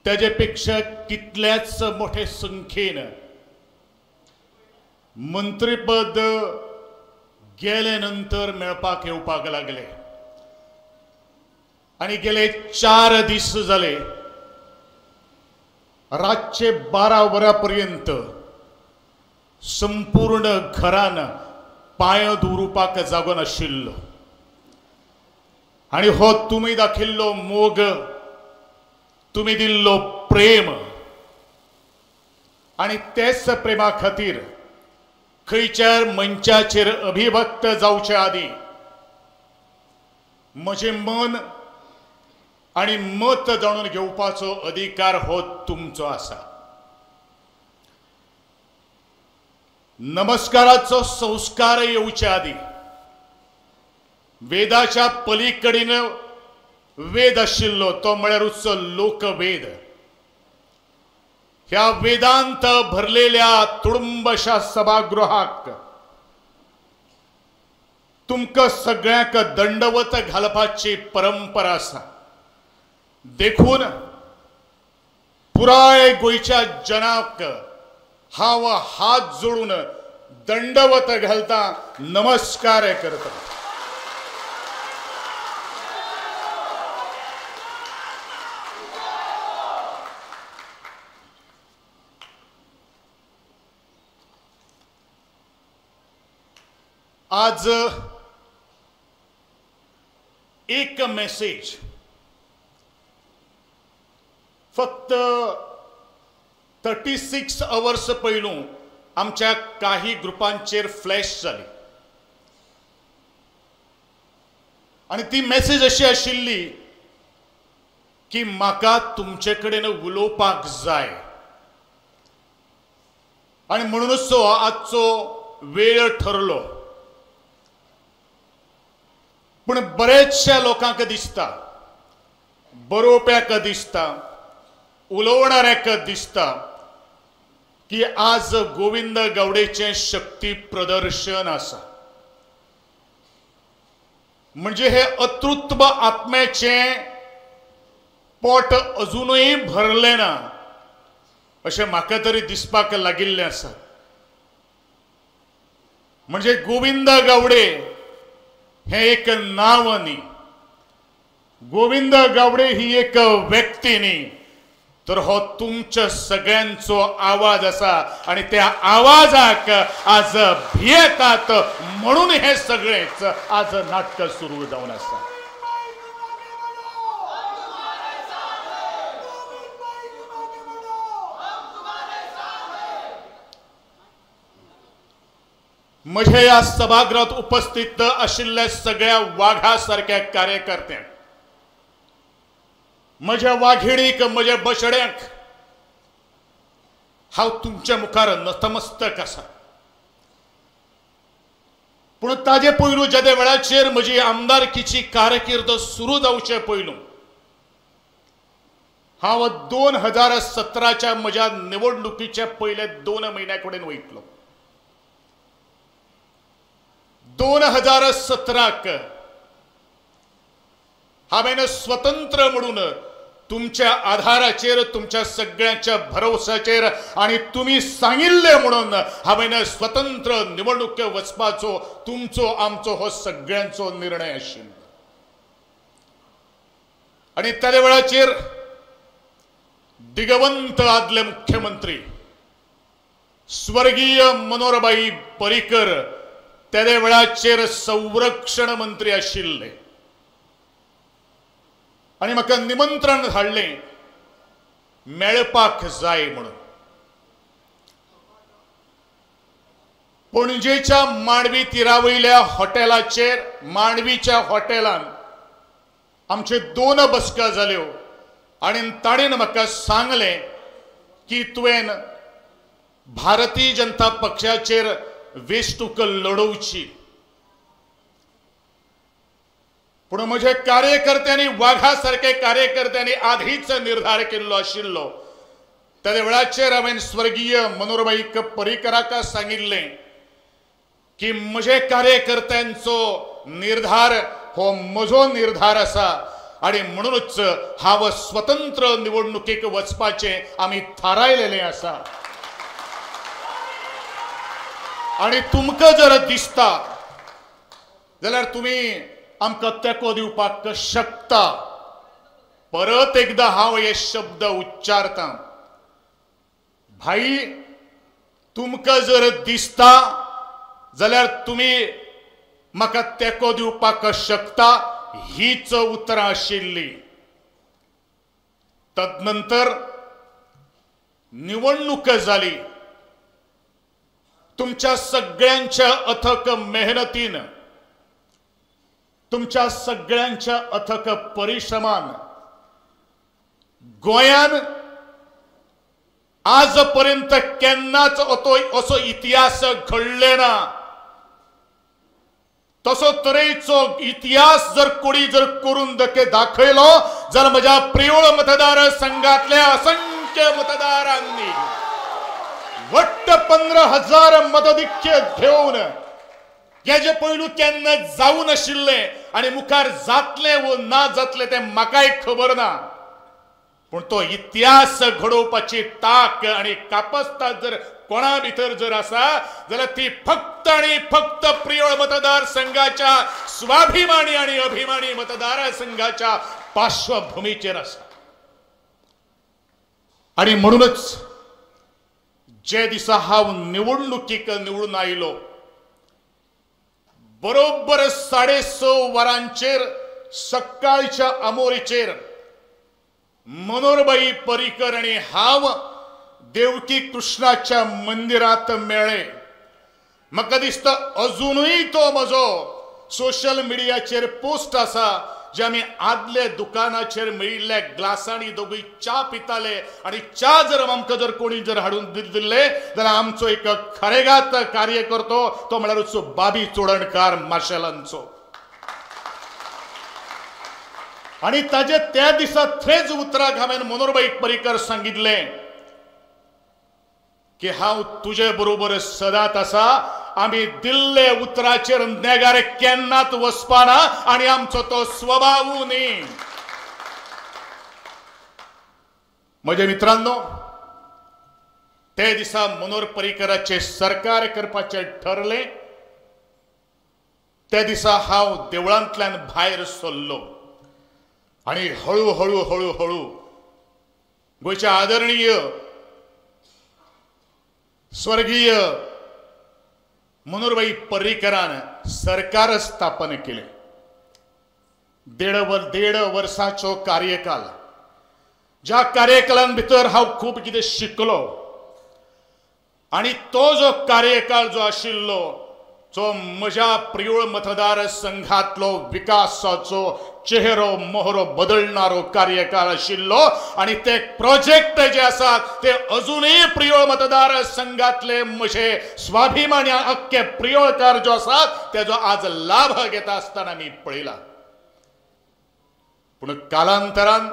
तेजे पेक्षा कितल्याच मोठे संख्येन मंत्रीपद गेले नंतर मेळपाक येवपाक लागले आनी गेले 4 दीस जाले रातचे 12 वरां पर्यंत संपूर्ण घरान पांय दवरुपाक जागो नाशिल्लो आनी हो तुमी दाखयल्लो मोग, तुमी दिल्लो प्रेम आनी तेच प्रेमा खातीर खंयच्या मंचाचेर अभिभक्त जावचे आदी म्हजें मन आनी मत जाणून घेवपाचो अधिकार हो तुमचो आसा। नमस्काराचो संस्कार येवचे आदी वेदाच्या पलीकडेन वेद आशिल्लो तो म्हळ्यारूच लोकवेद। ह्या वेदांत भरलेल्या तुडुंबशा सभागृहाक तुमकां सगळ्यांक दंडवत घालपाची परंपरा आसा। देखून पुराय गोंयच्या जनाक हांव हात जोडून दंडवत घालता, नमस्कार करता। आज एक मेसेज फक्त 36 अवर्स पयलू आमच्या काही ग्रुपांचेर फ्लॅश जाली आनी ती मेसेज अशी आशिल्ली की म्हाका तुमचे कडेन उलोवपाक जाय आनी म्हणूनच तो आजचो वेळ ठरलो। पूण बरेचशा लोकांक दिसता, बरोवप्याक दिसता, उलोवणाऱ्याक दिसता की आज गोविंद गावडेचें शक्ती प्रदर्शन आसा। म्हणजे हे अतृत्व आत्म्याचें पोट अजुनूय भरलें ना अशें म्हाका तरी दिसपाक लागिल्लें आसा। म्हणजे गोविंद गावडे हें एक नांव न्ही, गोविंद गावडे ही एक व्यक्ती न्ही, तर हो तुमच्या सगळ्यांचो आवाज आसा आनी त्या आवाजाक आज भियेतात म्हणून हे सगळेच आज नाटक सुरू जावन आसा। म्हज्या ह्या सभागृहात उपस्थित आशिल्ल्या सगळ्या वाघा सारक्या कार्यकर्त्यांक, म्हज्या वाघिणीक, म्हज्या बछड्यांक हांव तुमच्या मुखार नतमस्तक आसा। पूण ताजे पयलू ज्या वेळाचेर म्हजी आमदारकीची कारकीर्द सुरू जावचे पयलू हांव 2017च्या म्हज्या निवडणुकीच्या पयल्या 2 म्हयन्या कडेन वयतलो। 2017 हांवें स्वतंत्र म्हणून तुमच्या आधाराचेर, तुमच्या सगळ्यांच्या भरवसाचेर आनी तुमी सांगिल्लें म्हणून हांवें स्वतंत्र निवडणुके वचपाचो तुमचो आमचो हो सगळ्यांचो निर्णय आशिल्लो। आनी त्या वेळाचेर दिगवंत आदले मुख्यमंत्री स्वर्गीय मनोहरबाई पर्रीकर त्या वेळाचेर संरक्षण मंत्री आशिल्ले आनी म्हाका निमंत्रण धाडलें मेळपाक जाय म्हणून। पणजेच्या मांडवी तिरावयल्या हॉटेलाचेर, मांडवीच्या हॉटेलान आमचे 2 बसका जाल्यो आनी ताणें म्हाका सांगलें की तुवें भारतीय जनता पक्षाचेर वेंचणूक लढोवची। पूण म्हज्या कार्यकर्त्यांनी, वाघा सारके कार्यकर्त्यांनी आधीच निर्धार केल्लो आशिल्लो। त्या वेळाचेर हांवें स्वर्गीय मनोहरबाई पर्रीकराक सांगिल्लें की म्हजे कार्यकर्त्यांचो निर्धार हो म्हजो निर्धार आसा आनी म्हणूनच हांव स्वतंत्र निवडणुकेक वचपाचें आमी थारायलेलें आसा. आनी तुमकां जर दिसता जाल्यार तुमी आमकां तेंको दिवपाक शकता. परत एकदां हांव हे शब्द उच्चारतां, भाई तुमकां जर दिसता जाल्यार तुमी म्हाका तेंको दिवपाक शकता, हीच उतरां आशिल्ली. तदनंतर निवडणूक जाली. तुमच्या सगळ्यांच्या अथक मेहनतीन, तुमच्या सगळ्यांच्या अथक परिश्रमान गोंयान आजपर्यंत केन्नाच असो इतिहास घडले ना. तसो तरेचो इतिहास जर कोणी जर करून दाखयलो जाल्यार म्हज्या प्रियोळ मतदार संघातल्या असंख्य मतदारांनी वट्ट 15,000 मतधिक्य घेवन हेजे पयलू केन्ना जावं नाशिल्लें आनी मुखार जातलें वो ना जातलें तें म्हाकाय खबर ना, पूण तो इतिहास घडोवपाची ताक आनी कापस्ताद जर कोणा भितर जर आसा जाल्यार ती फक्त आनी फक्त प्रियोळ मतदार संघाच्या स्वाभिमानी आनी अभिमानी मतदार संघाच्या पार्श्वभूमीचेर आसा. आनी म्हणूनच जे दिसा हांव निवडणुकीक निवडून आयलो बरोबर 6:30 वरांचेर सकाळच्या आमोरीचेर मनोहरभाई पर्रीकर आनी हांव देवकी कृष्णाच्या मंदिरांत मेळ्ळे. म्हाका दिसता अजुनूय तो म्हजो सोशल मिडियाचेर पोस्ट आसा जे आमी आदले दुकानाचेर मेळिल्ल्या ग्लासांनी दोगूय च्या पिताले आनी च्या जर आमकां जर कोणी जर हाडून दिल्ले जाल्यार आमचो एक खरेगात कार्यकर्तो तो म्हळ्यारूच बाबी चोडणकार मार्शलांचो. आनी ताजे त्या दिसा थंयच उतराक हांवें मनोहरभाई पर्रीकर सांगिल्लें की हांव तुजे बरोबर सदांच आसा, आमी दिल्ले उतराचेर नेगार केन्नाच वचपाना आनी आमचो तो स्वभाव न्ही. म्हज्या मित्रांनो, ते दिसा मनोहर पर्रीकराचें सरकार करपाचें ठरलें. ते दिसा हांव देवळांतल्यान भायर सरलो आनी हळू हळू हळू हळू गोंयचे आदरणीय स्वर्गीय मनोहरभाई पर्रीकरान सरकार स्थापन केलें. 1.5 वर्साचो कार्यकाल, ज्या कार्यकालान भितर हांव खूब कितें शिकलो आनी तो जो कार्यकाळ जो आशिल्लो जो म्हज्या प्रियोळ मतदार संघातलो विकासाचो चेहरो मोहरो बदलणारो कार्यकाळ आशिल्लो आनी ते प्रोजेक्ट जे आसात ते अजूनय प्रियोळ मतदार संघातले म्हजे स्वाभिमानी अख्खे प्रियोळकार जो आसात तेजो आज लाभ घेता आसतना मी पळयला. पूण कालांतरान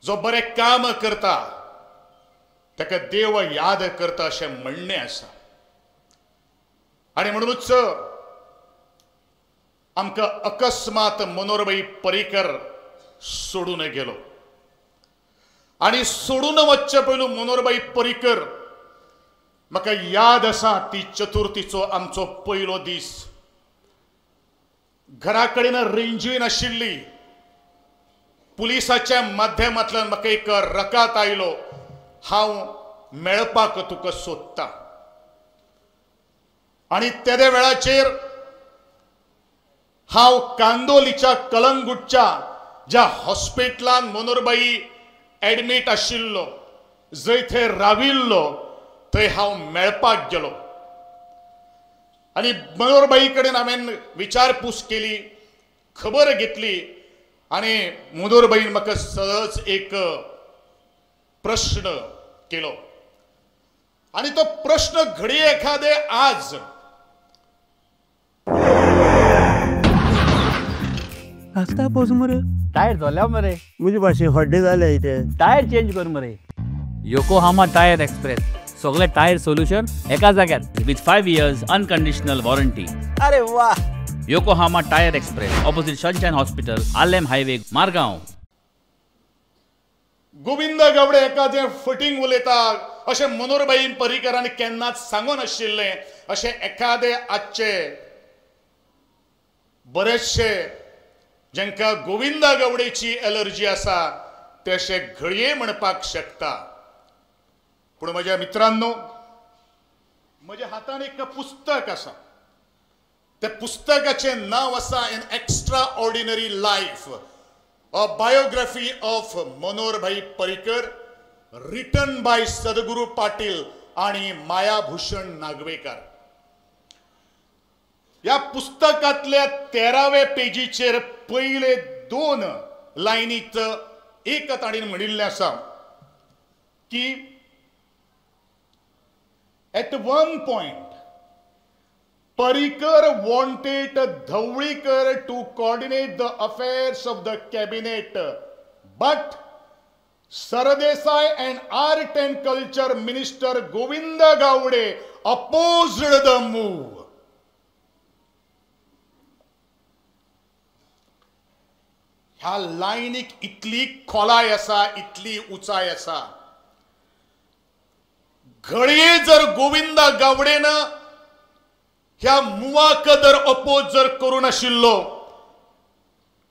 जो बरें काम करता ताका देव याद करता अशें म्हणणें आसा. आनी म्हणूनच आमकां अकस्मात मनोहरभाई पर्रीकर सोडून गेलो आनी सोडून वचचे पयलू मनोहरभाई पर्रीकर म्हाका याद आसा ती चतुर्थीचो आमचो पयलो दीस. घरा कडेन रेंजूय नाशिल्ली. पुलिसाच्या माध्यमांतल्यान म्हाका एक रकाद आयलो, हांव मेळपाक तुका सोदता. आनी तेदे वेळाचेर हांव कांदोलीच्या कलंगूटच्या ज्या हॉस्पिटलान मनोहरभाई एडमीट आशिल्लो, जंय थंय राविल्लो थंय हांव मेळपाक गेलो आनी मनोहरभाई कडेन हांवें विचारपूस केली, खबर घेतली आनी मनोहरभाईन म्हाका सहज एक प्रश्न केलो आनी तो प्रश्न घडये एखादे आज आस्ता पोस मरे टायर जाल्या मरे म्हजे भाशेन हड्डे जाले इथे टायर चेंज कर मरे. योकोहामा टायर एक्सप्रेस सगळे टायर सोल्युशन एका जाग्यार विथ 5 years unconditional warranty. अरे वा. Yokohama tyre express, opposite Sunshine hospital, Arlem highway, Margao. Govind Gawade एका जें फटींग उलयता अशें मनोहरभाई पर्रीकरान केन्नाच सांगून आशिल्लें. अशें एखादे आजचे बरेचशे जांकां गोविंद गावडेची एलर्जी आसा ते अशें घडये म्हणपाक शकता. पूण म्हज्या मित्रांनो, म्हज्या हातान एक पुस्तक आसा. त्या पुस्तकाचें नांव आसा an extraordinary life, a biography of Manoharbhai Parrikar, written by Sadguru Patil आणि मायाभूषण नागवेकर. ह्या पुस्तकांतल्या 13व्या पेजीचेर पयले 2 लायनीत एक ताणें म्हणिल्लें आसा की at one point Parrikar wanted Dhavalikar to coordinate the affairs of the cabinet, but Sardesai and art and culture minister Govind Gawade opposed the move. ह्या लायनीक इतली खोलाय आसा, इतली उंचाय आसा. घडये जर गोविंद गावडेन ह्या मुवाक जर अपोज जर करूं नाशिल्लो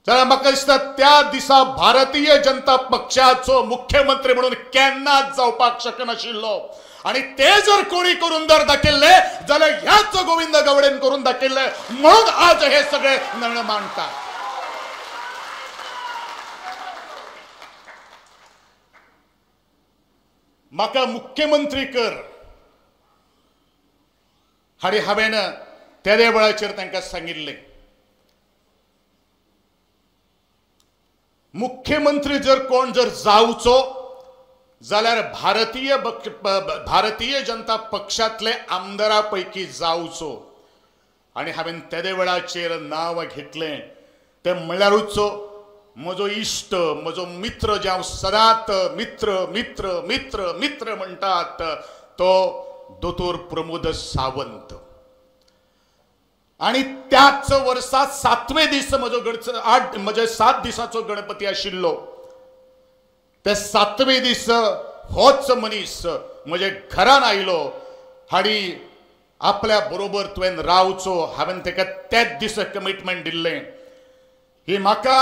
जाल्यार म्हाका दिसता त्या दिसा भारतीय जनता पक्षाचो मुख्यमंत्री म्हणून केन्नाच जावपाक शकनाशिल्लो. आनी ते जर कोणी करून जर दाखयल्ले जाल्यार ह्याच गोविंद गावडेन करून दाखयल्ले, म्हणून आज हे सगळे नळ मांडटात. म्हाका मुख्यमंत्री कर हाडी हांवें तेदे वेळाचेर तांकां सांगिल्लें, मुख्यमंत्री जर कोण जर जावचो जाल्यार भारतीय जनता पक्षांतले आमदारा पैकी जावचो. आनी हांवें तेदे वेळाचेर नांव घेतलें तें म्हणल्यारूच म्हजो इश्ट, म्हजो मित्र, जे हांव सदांच मित्र मित्र मित्र मित्र म्हणटात तो दोतोर प्रमोद सावंत. आनी त्याच वर्सा 7वे दीस म्हजो म्हजे 7 दिसाचो गणपती आशिल्लो. ते 7वे दीस होच मनीस म्हजे घरान आयलो आनी आपल्या बरोबर तुवें रावचो. हांवें ताका त्याच दिसा कमिटमेंट दिल्लें. ही म्हाका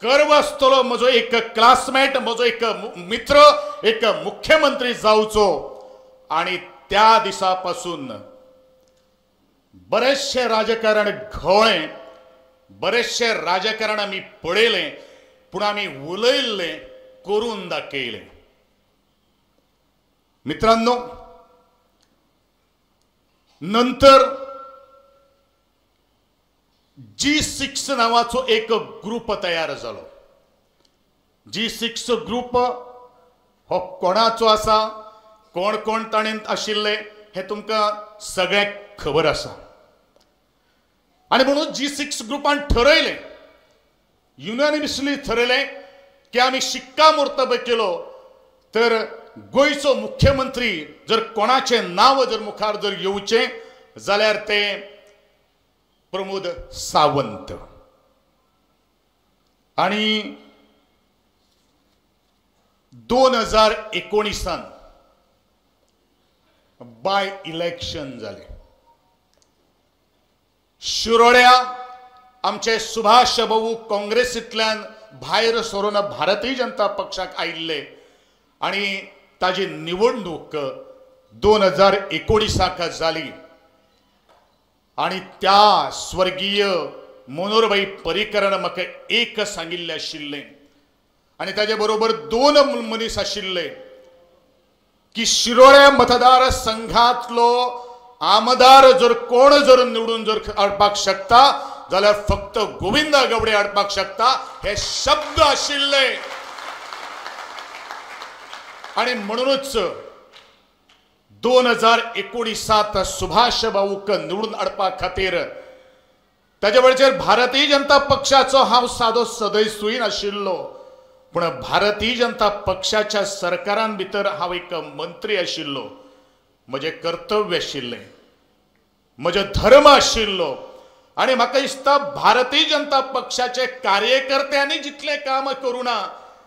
गर्व आसतलो म्हजो एक क्लासमेट, म्हजो एक मित्र, एक मुख्यमंत्री जावचो. आनी त्या दिसा पासून बरेचशें राजकारण घोळ्ळें, बरेचशें राजकारण आमी पळयलें, पूण आमी उलयल्लें करून दाखयलें. मित्रांनो, नंतर G6 नावाचो एक ग्रुप तयार जालो. G6 group हो कोणाचो आसा, कोण कोण ताणें आशिल्ले हें तुमकां सगळ्यांक खबर आसा. आनी म्हणून G6 ग्रुपान ठरयलें, युनानिमसली ठरयलें की आमी शिक्कामोर्तब केलो तर गोंयचो मुख्यमंत्री जर कोणाचें नांव जर मुखार जर येवचें जाल्यार तें प्रमोद सावंत. आनी 2019 बाय इलेक्शन जालें. शिरोड्या आमचे सुभाष भाऊ काँग्रेसींतल्यान भायर सरून भारतीय जनता पक्षाक आयिल्ले आनी ताजी निवडणूक 2019 जाली. आनी त्या स्वर्गीय मनोहरभाई पर्रीकरान म्हाका एक सांगिल्लें आशिल्लें आनी ताजे बरोबर 2 मनीस आशिल्ले की शिरोळे मतदारसंघातलो आमदार जर कोण जर निवडून जर हाडपाक शकता जाल्यार फक्त गोविंद गावडे हाडपाक शकता, हे शब्द आशिल्ले. आनी म्हणूनच 2019 सुभाष भाऊक निवडून हाडपा खातीर ताजे वेळचेर भारतीय जनता पक्षाचो हांव सादो सदस्यूय नाशिल्लो, पूण भारतीय जनता पक्षाच्या सरकारान भितर हांव एक मंत्री आशिल्लो. म्हजें कर्तव्य आशिल्लें, म्हजो धर्म आशिल्लो आनी म्हाका दिसता भारतीय जनता पक्षाचे कार्यकर्त्यांनी जितलें काम करूं ना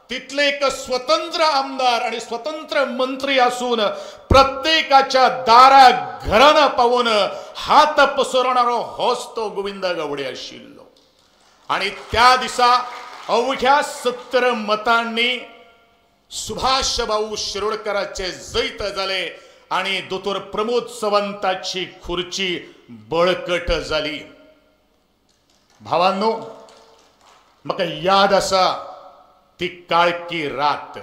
तितले एक स्वतंत्र आमदार आनी स्वतंत्र मंत्री आसून प्रत्येकाच्या दारा घरान पावून हात पसरणारो होच तो गोविंद गावडे आशिल्लो। आनी त्या दिसा अवघ्या 70 मतांनी सुभाष भाऊ शिरोडकराचे जैत जाले आनी दोतोर प्रमोद सावंताची खुर्ची बळकट जाली। भावांनो, म्हाका याद आसा ती काळकी रात,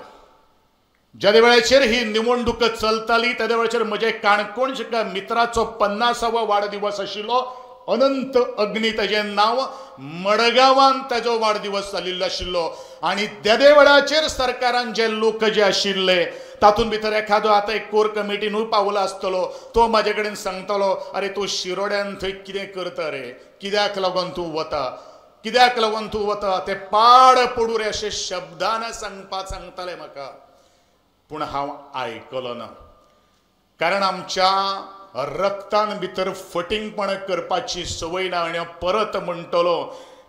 ज्या वेळाचेर ही निवडणूक चलताली त्या वेळाचेर म्हजे काणकोणच्या मित्राचो 50वो वाडदिवस आशिल्लो, अनंत अग्नी ताजें नांव, मडगांवान ताजो वाडदिवस जाल्लो आशिल्लो। आनी तेदे वेळाचेर सरकारान जे लोक जे आशिल्ले तातूंत भितर एखादो आतां एक कोर कमिटीनूय पावला आसतलो, तो म्हाजे कडेन सांगतलो, अरे तूं शिरोड्यान थंय कितें करता रे, कित्याक लागून तूं वता, कित्याक लागून तूं वता, ते पाड पडूं रे अशें शब्दान सांगताले म्हाका। पूण हांव आयकलो ना, कारण आमच्या रक्तान भितर फटींगपण करपाची संवय ना। आनी हांव परत म्हणटलो,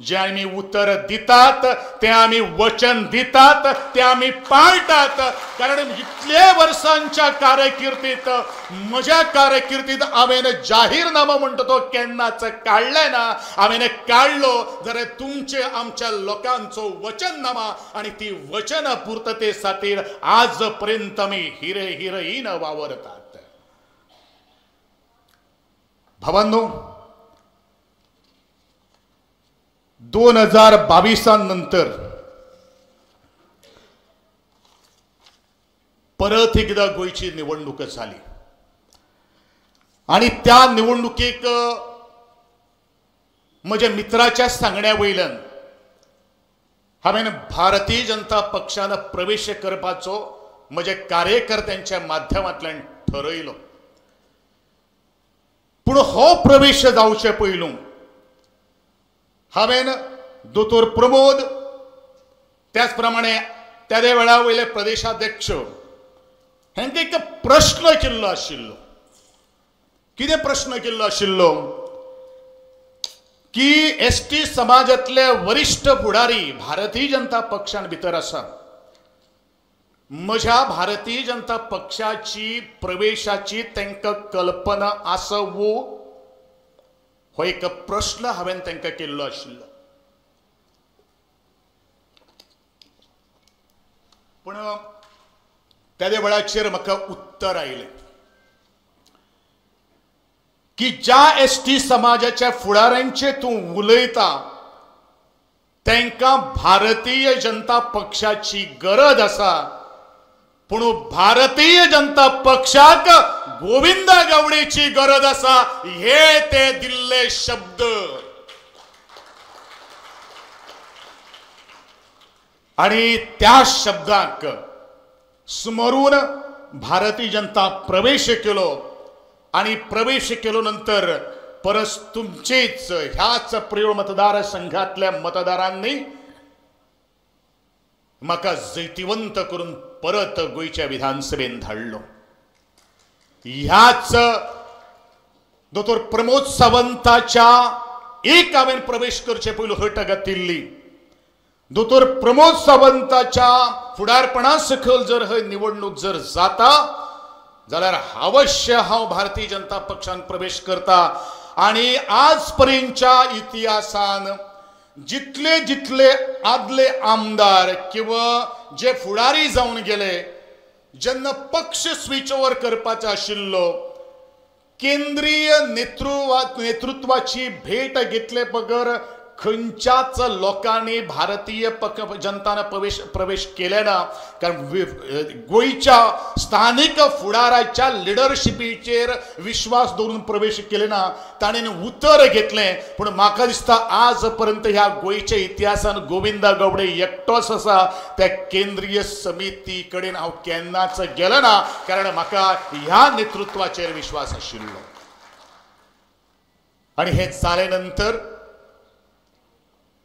जे आमी उतर दितात तें आमी वचन दितात तें आमी पाळटात। कारण इतले वर्सांच्या कारकिर्दीत म्हज्या कारकिर्दीत हांवें जाहीरनामा म्हणटा तो केन्नाच काडलें ना। हांवें काडलो जाल्यार तुमचे आमच्या लोकांचो वचननामा आनी ती वचन पुर्तते खातीर आज पर्यंत आमी हिरे हिरोईन वावरतात। भावांनो, 2022 नंतर परत एकदा गोंयची निवडणूक झाली आणि त्या निवडणुकीक म्हज्या मित्राच्या सांगण्या वयल्यान हांवें भारतीय जनता पक्षान प्रवेश करपाचो म्हज्या कार्यकर्त्यांच्या माध्यमांतल्यान ठरयलो। पूण हो प्रवेश जावचे पयलू हांवें दोतोर प्रमोद, त्याच प्रमाणे त्या वेळा वयले प्रदेशाध्यक्ष हांकां एक प्रश्न केल्लो आशिल्लो। कितें प्रश्न केल्लो आशिल्लो की एस टी समाजांतले वरिश्ठ फुडारी भारतीय जनता पक्षान भितर आसा, म्हज्या भारतीय जनता पक्षाची प्रवेशाची तांकां कल्पना आसा वो, हो एक प्रश्न हांवें तांकां केल्लो आशिल्लो। पूण त्या वेळाचेर म्हाका उत्तर आयलें की ज्या एस टी समाजाच्या फुडाऱ्यांचे तूं उलयता तांकां भारतीय जनता पक्षाची गरज आसा, पूण भारतीय जनता पक्षाक गोविंद गावडेची गरज आसा, हे ते दिल्ले शब्द। आणि त्या शब्दाक स्मरून भारतीय जनता प्रवेश केलो आणि प्रवेश केलो नंतर परस तुमचेच ह्याच प्रियोळ मतदारसंघातल्या मतदारांनी म्हाका जैतिवंत करून परत गोंयच्या विधानसभेन धाडलो। ह्याच दोतोर प्रमोद सावंताच्या एक हांवें प्रवेश करचे पयलू हट घातिल्ली। दोतोर प्रमोद सावंताच्या फुडारपणा सकयल जर हय निवडणूक जर जाता जाल्यार अवश्य हांव भारतीय जनता पक्षान प्रवेश करता। आनी आज पर्यंतच्या इतिहासान जितले जितले आदले आमदार किंवा जे फुडारी जावन गेले जेन्ना पक्ष स्विच ओवर करपाचो आशिल्लो, केंद्रीय नेतृत्वाची भेट घेतले बगर खंयच्याच लोकांनी भारतीय जनतान प्रवेश केले ना। कारण गोंयच्या स्थानीक फुडाराच्या लिडरशिपीचेर विश्वास दवरून प्रवेश केले ना, ताणें उतर घेतलें। पूण म्हाका दिसता आज पर्यंत ह्या गोंयच्या इतिहासान गोविंद गावडे एकटोच आसा त्या केंद्रीय समिती कडेन हांव केन्नाच गेलो ना, कारण म्हाका ह्या नेतृत्वाचेर विश्वास आशिल्लो। आनी हें जाले नंतर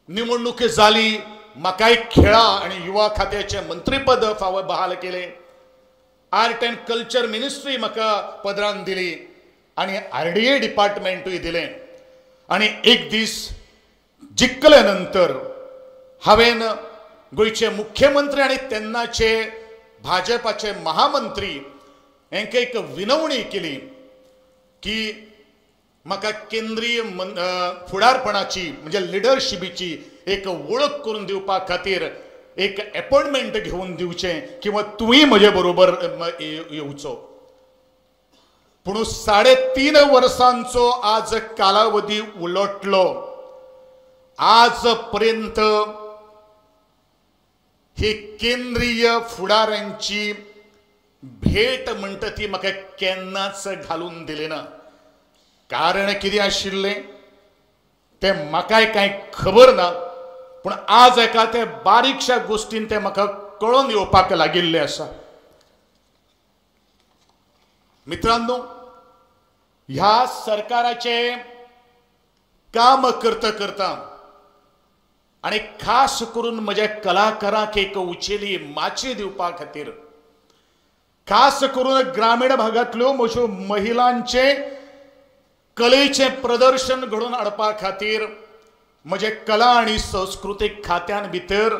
निवडणूक जाली, म्हाकाय खेळा आनी युवा खात्याचें मंत्रीपद फावो बहाल केलें, आर्ट अँड कल्चर मिनिस्ट्री म्हाका पदरान दिली आनी आर डी ए डिपार्टमेंटूय दिलें। आनी एक दीस जिखले नंतर हांवें गोंयचे मुख्यमंत्री आनी तेन्नाचे भाजपाचे महामंत्री हांकां एक विनवणी केली की म्हाका केंद्रीय फुडारपणाची म्हणजे लिडरशिपीची एक वळख करून दिवपा खातीर एक अपॉइंटमेंट घेवन दिवचें किंवा तुवें म्हजे बरोबर येवचो. पूण 3.5 वर्सांचो आज कालावधी उलटलो, आज पर्यंत ही केंद्रीय फुडाऱ्यांची भेट म्हणटा ती म्हाका केन्नाच घालून दिली ना. कारण कितें आशिल्लें तें म्हाकाय कांय खबर ना, पूण आज एका ते बारीकश्या गोश्टीन तें म्हाका कळोन येवपाक लागिल्लें आसा. मित्रांनो, ह्या सरकाराचें काम करता करता आनी खास करून म्हज्या कलाकारांक एक उचेली माची दिवपा खातीर, खास करून ग्रामीण भागांतल्यो म्हज्यो महिलांचें कलेचें प्रदर्शन घडोवन हाडपा खातीर म्हजे कला आनी संस्कृतीक खात्यान भितर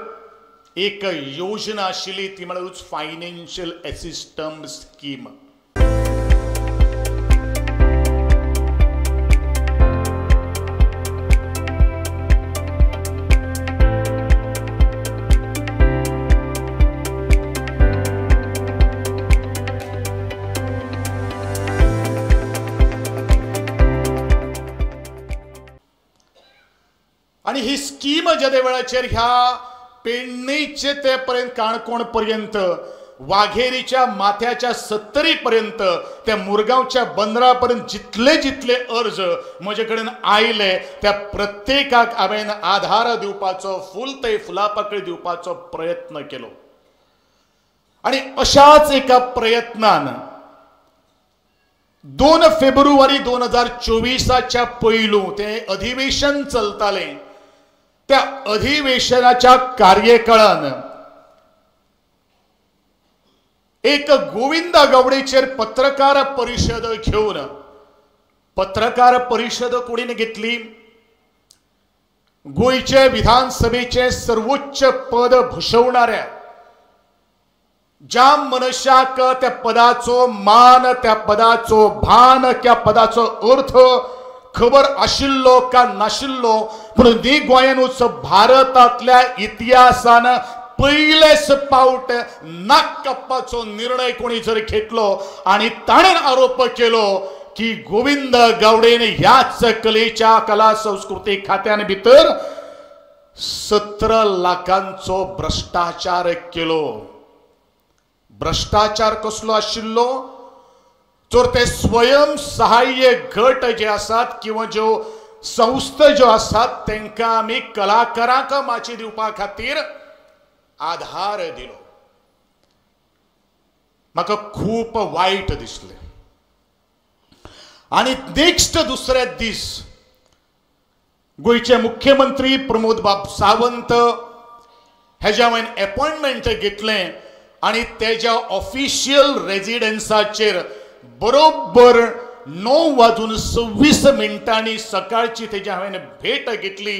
एक योजना आशिल्ली, ती म्हळ्यारूच फायनान्शियल एसिस्टन्स स्कीम. आनी ही स्कीम जेदे वेळाचेर ह्या पेडणेचे ते पर्यंत काणकोण पर्यंत, वाघेरीच्या माथ्याच्या 70 पर्यंत, त्या मुरगांवच्या बंदरा पर्यंत जितले जितले अर्ज म्हजे कडेन आयले त्या प्रत्येकाक हांवें आधार दिवपाचो, फूल ते फुलापाकळी दिवपाचो प्रयत्न केलो. आनी अशाच एका प्रयत्नान 2 फेब्रुवारी 2024 पयलू ते अधिवेशन चलतालें, त्या अधिवेशनाच्या कार्यकाळान एक गोविंदा गावडेचेर पत्रकार परिशद घेवन, पत्रकार परिशद कोणीन घेतली? गोंयचे विधानसभेचे सर्वोच्च पद भूषवणाऱ्या ज्या मनशाक त्या पदाचो मान, त्या पदाचो भान, त्या पदाचो अर्थ खबर आशिल्लो का नाशिल्लो, पूण न्ही गोंयानूच भारतांतल्या इतिहासान पयलेच पावट नाक कापपाचो निर्णय कोणी जर घेतलो आनी ताणें आरोप केलो की गोविंद गावडेन ह्याच कलेच्या कला संस्कृती खात्यान भितर 17 लाखांचो भ्रश्टाचार केलो. भ्रश्टाचार कसलो आशिल्लो? तर ते स्वयं सहाय्य गट जे आसात किंवा ज्यो संस्था ज्यो आसात तांकां आमी कलाकारांक माची दिवपा खातीर आधार दिलो. म्हाका खूब वायट दिसलें. आनी नेक्स्ट दुसरे दीस गोंयचे मुख्यमंत्री प्रमोद बाब सावंत हेज्या हांवें अपॉयंटमेंट घेतलें आनी तेज्या ऑफिशियल रेजिडन्साचेर बरोबर 9:26 सकाळची तेजी हांवें भेट घेतली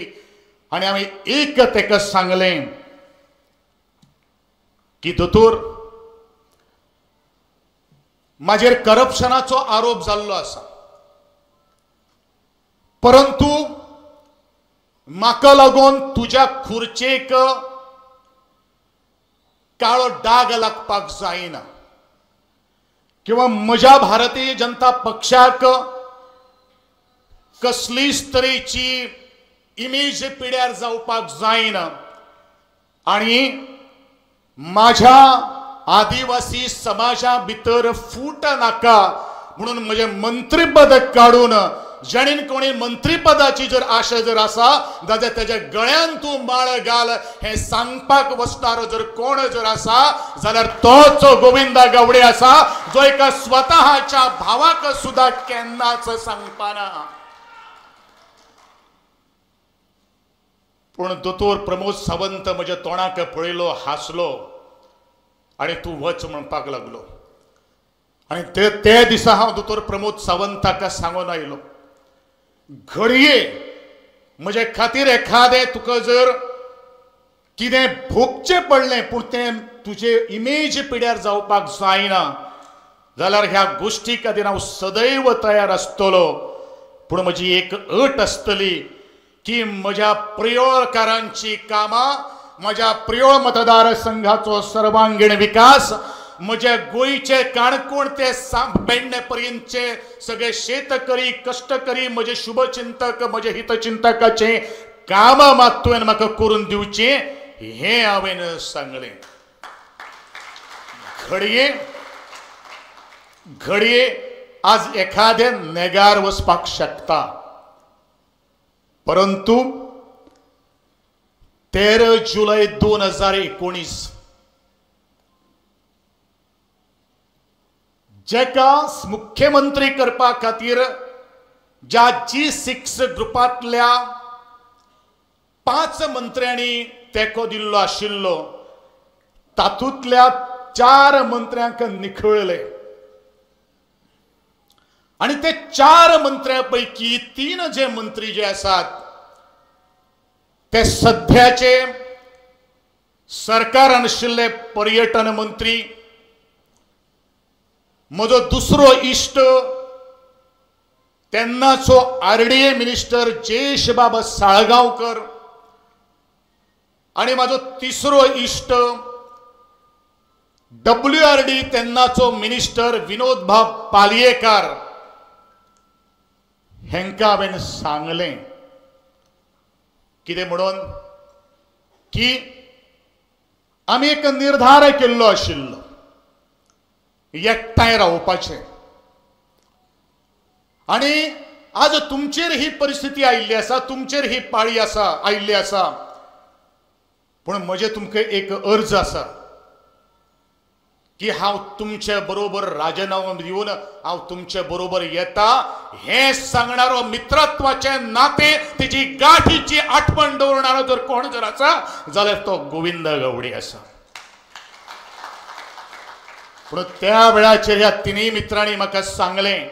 आनी हांवें एक तेका सांगलें की दोतोर, म्हाजेर करप्शनाचो आरोप जाल्लो आसा, परंतु म्हाका लागून तुज्या खुर्चेक काळो डाग लागपाक जायना किंवा म्हज्या भारतीय जनता पक्षाक कसलीच तरेची इमेज पिड्यार जावपाक जायना आनी माझ्या आदिवासी समाजा भितर फूट नाका म्हणून म्हजें मंत्रीपद काडून जेणेन कोणी मंत्रीपदाची जर आशा जर आसा जाल्यार तेज्या गळ्यान तूं माळ घाल हें सांगपाक वचणारो जर कोण जर आसा जाल्यार तोच गोविंदा गावडे आसा, जो एका स्वतःच्या भावाक सुद्दां केन्नाच सांगपाना. पूण दोतोर प्रमोद सावंत म्हज्या तोंडाक पळयलो, हांसलो आनी तूं वच म्हणपाक लागलो. आनी ते दिसा हांव दोतोर प्रमोद सावंताक सांगून आयलो, घडये म्हजे खातीर एखादें तुका जर कितें भोगचें पडलें पूण तें तुजे इमेज पिड्यार जावपाक जायना जाल्यार ह्या गोश्टी खातीर हांव सदैव तयार आसतलो. पूण म्हजी एक अट आसतली की म्हज्या प्रियोळकारांची कामां, म्हज्या प्रियोळ मतदारसंघाचो सर्वांगीण विकास, म्हज्या गोंयचे काणकोण ते पेडणे पर्यंतचे सगळे शेतकरी कश्टकरी म्हजे शुभचिंतक म्हजे हितचिंतकाचे कामां मात तुवें म्हाका करून दिवचें हें हांवें सांगलें. घडये घडये आज एखादें नेगार वचपाक शकता, परंतु 13 जुलय 2019 जेका मुख्यमंत्री करपा खातीर ज्या G6 ग्रुपांतल्या 5 मंत्र्यांनी तेंको दिल्लो आशिल्लो तातूंतल्या 4 मंत्र्यांक निखळले आनी ते 4 मंत्र्यां पैकी 3 जे मंत्री जे आसात ते सध्याचे सरकारान आशिल्ले पर्यटन मंत्री, म्हजो दुसरो इश्ट तेन्नाचो RDA minister जयेशबाब साळगांवकर आनी म्हजो तिसरो इश्ट WRD तेन्नाचो मिनिस्टर विनोदभाब पालयेकार हेंकां हांवें सांगलें कितें म्हणून की आमी एक निर्धार केल्लो आशिल्लो एकठांय रावपाचें आनी आज तुमचेर ही परिस्थिती आयिल्ली आसा, तुमचेर ही पाळी आसा आयिल्ली आसा, पूण म्हजें तुमकां एक अर्ज आसा की हांव तुमचे बरोबर राजीनामो दिवन हांव तुमचे बरोबर येता हें सांगणारो मित्रत्वाचें नातें तेजी गाठीची आठवण दवरणारो जर कोण जर आसा जाल्यार तो गोविंद गावडे आसा. पूण त्या वेळाचेर ह्या तिनूय मित्रांनी म्हाका सांगलें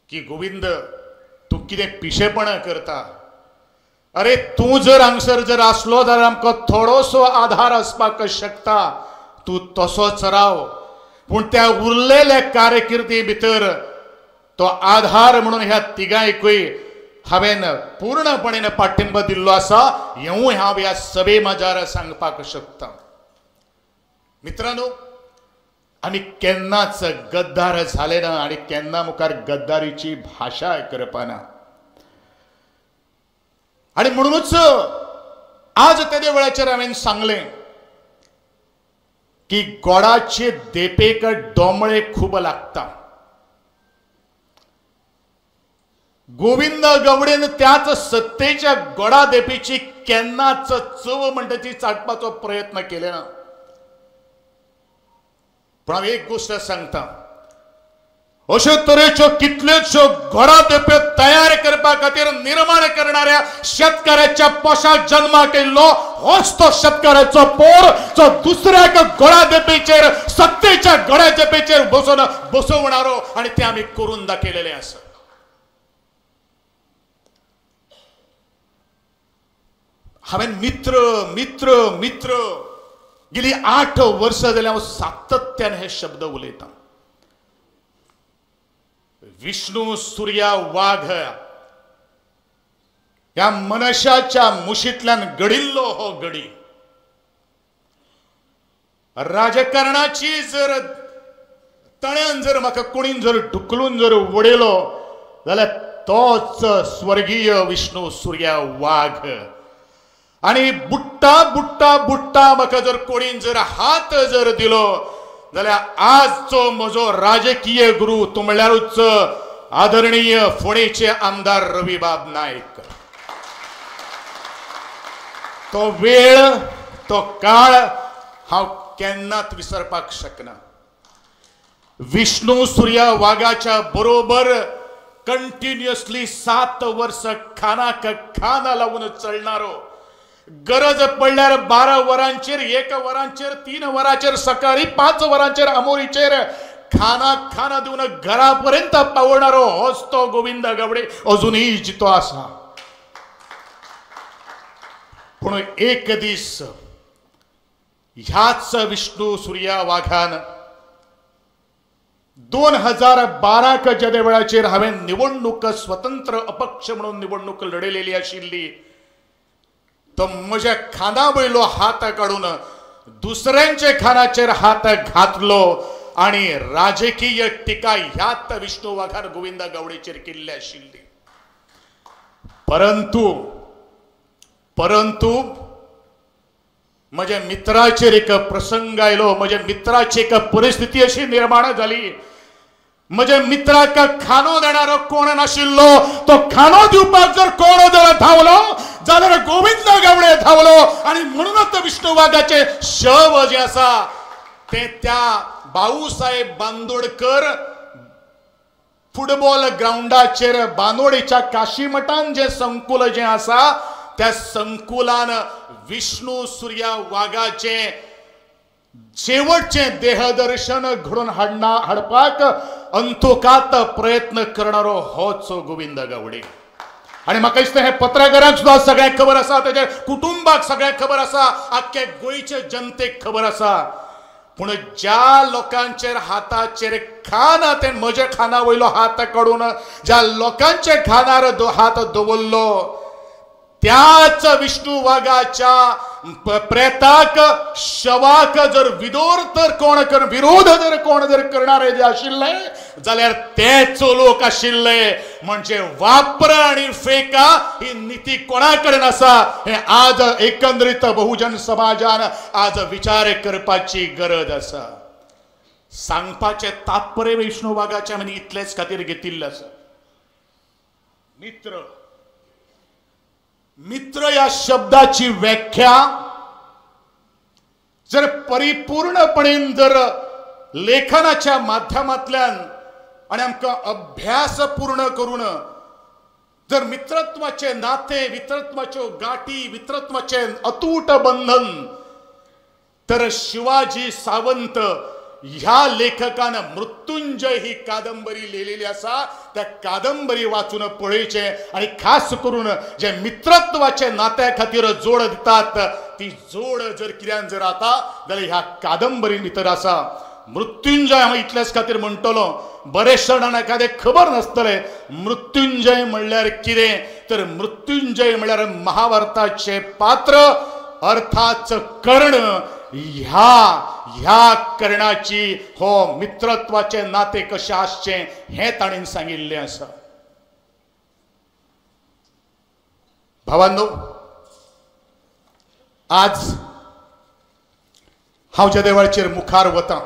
की गोविंद तूं कितें पिशेपणां करता, अरे तूं जर हांगसर जर आसलो जाल्यार आमकां थोडोसो आधार आसपाक शकता, तूं तसोच राव, पूण त्या उरलेल्या कारकिर्दी भितर तो आधार म्हणून ह्या तिगांयकूय हांवें पूर्णपणे पाठिंबो दिल्लो आसा हेंवूय हांव ह्या सभे माजार सांगपाक शकता. मित्रांनो, आमी केन्नाच गद्दार जाले ना आनी केन्ना मुखार गद्दारीची भाशा करपाना आनी म्हणूनच आज तेदे वेळाचेर हांवें सांगलें की गोडाचे देपेक दोमळे खूब लागता. गोविंद गावडेन त्याच सत्तेच्या गोडा देपेची केन्नाच चव म्हणटा ती चाटपाचो प्रयत्न केले ना. पूण हांव एक गोश्ट सांगता, अश्यो तरेच्यो कितल्योश्यो गोडा देप्यो तयार करपा खातीर निर्माण करणाऱ्या शेतकऱ्याच्या पोशाक जन्माक येयल्लो होच तो शेतकऱ्याचो पोर जो दुसऱ्याक गोडा देपेचेर सत्तेच्या गोडा देपेचेर बसोवन बसवणारो आनी ते आमी करून दाखयलेले आसा. हांवें मित्र मित्र मित्र गेली 8 वर्सां जाल्यार हांव सातत्यान हे शब्द उलयतां. विष्णू सूर्या वाघ ह्या मनशाच्या मुशींतल्यान घडिल्लो हो गडी. राजकारणाची जर तळ्यान जर म्हाका कोणीन जर ढुकलून जर उडयलो जाल्यार तोच स्वर्गीय विष्णू सूर्या वाघ. आनी बुट्टा बुट्टा बुट्टा म्हाका जर कोणीन जर हात जर दिलो जाल्यार आजचो म्हजो राजकीय गुरू तो म्हणल्यारूच आदरणीय फोंडेचे आमदार रविबाब नायक. तो वेळ तो काळ हांव केन्नाच विसरपाक शकना. विष्णू सूर्या वाघाच्या बरोबर कंटिन्युअसली 7 वर्सां खानाक खाना लावून चलणारो, गरज पडल्यार 12 वरांचेर, 1 वरांचेर, 3 वरांचेर, सकाळी 5 वरांचेर आमोरीचेर खाना खाना दिवन घरा पर्यंत पावणारो होच तो गोविंद गावडे अजुनूय जितो आसा. पूण एक दीस ह्याच विष्णू सुर्या वाघान 2012 ज्या वेळाचेर हांवें निवडणूक स्वतंत्र अपक्ष म्हणून निवडणूक लढयलेली आशिल्ली, तो म्हज्या खांदा वयलो हात काडून दुसऱ्यांच्या खानाचेर हात घातलो आनी राजकीय टिका ह्याच विष्णू वाघान गोविंद गावडेचेर केल्ली आशिल्ली. परंतु परंतु म्हज्या मित्राचेर एक प्रसंग आयलो, म्हज्या मित्राची एक परिस्थिती अशी निर्माण जाली, म्हज्या मित्राक खानो देणारो कोण नाशिल्लो, तो खानो दिवपाक जर कोण जर धांवलो जाल्यार गोविंद गावडे धांवलो आनी म्हणूनच विष्णू वाघाचें शव जें आसा तें त्या भाऊसाहेब बांदोडकर फुटबॉल ग्रावंडाचेर बांदोडेच्या काशीमठान जें संकुल जें आसा त्या संकुलान विष्णू सुर्या वाघाचें शेवटचें देहदर्शन घडोवन हाडपाक अंतोकात प्रयत्न करणारो होच गोविंद गावडे. आनी म्हाका दिसता हें पत्रकारांक सुद्दां सगळ्यांक खबर आसा, तेज्या कुटुंबाक सगळ्यांक खबर आसा, आख्खे गोंयचे जनतेक खबर आसा. पूण ज्या लोकांचेर हाताचेर खान तें म्हज्या खाना वयलो हात काडून ज्या लोकांच्या खानार हात दवरलो त्याच विष्णू वाघाच्या प्रेताक शवाक जर विरोध तर कोण विरोध जर कोण जर करणारे जे आशिल्ले जाल्यार तेच लोक आशिल्ले. म्हणजे वापर आनी फेका ही नीती कोणा कडेन आसा हें आज एकंदरीत बहुजन समाजान आज विचार करपाची गरज आसा. सांगपाचें तात्पर्य विष्णू वाघाचें आमी इतलेच खातीर घेतिल्लें आसा. मित्र मित्र ह्या शब्दाची व्याख्या जर परिपूर्णपणे जर लेखनाच्या माध्यमांतल्यान आनी आमकां अभ्यास पूर्ण करून जर मित्रत्वाचे नाते, मित्रत्वाच्यो गाठी, मित्रत्वाचे अतूट बंधन तर शिवाजी सावंत ह्या लेखकान मृत्युंजय ही कादंबरी लिहिलेली आसा. त्या कादंबरी वाचून पळयचें आनी खास करून जे मित्रत्वाचे नात्या खातीर जोड दितात ती जोड जर कित्यान जर आता जाल्यार ह्या कादंबरी भितर आसा. मृत्युंजय हांव इतल्याच खातीर म्हणटलो, बरेच जाणांक एखादें खबर नासतलें मृत्युंजय म्हणल्यार कितें, तर मृत्युंजय म्हणल्यार महाभारताचें पात्र अर्थात कर्ण. ह्या ह्या कर्णाची हो मित्रत्वाचें नातें कशें आसचें हें ताणें सांगिल्लें आसा. भावांनो, आज हांव ज्या वेळाचेर मुखार वतां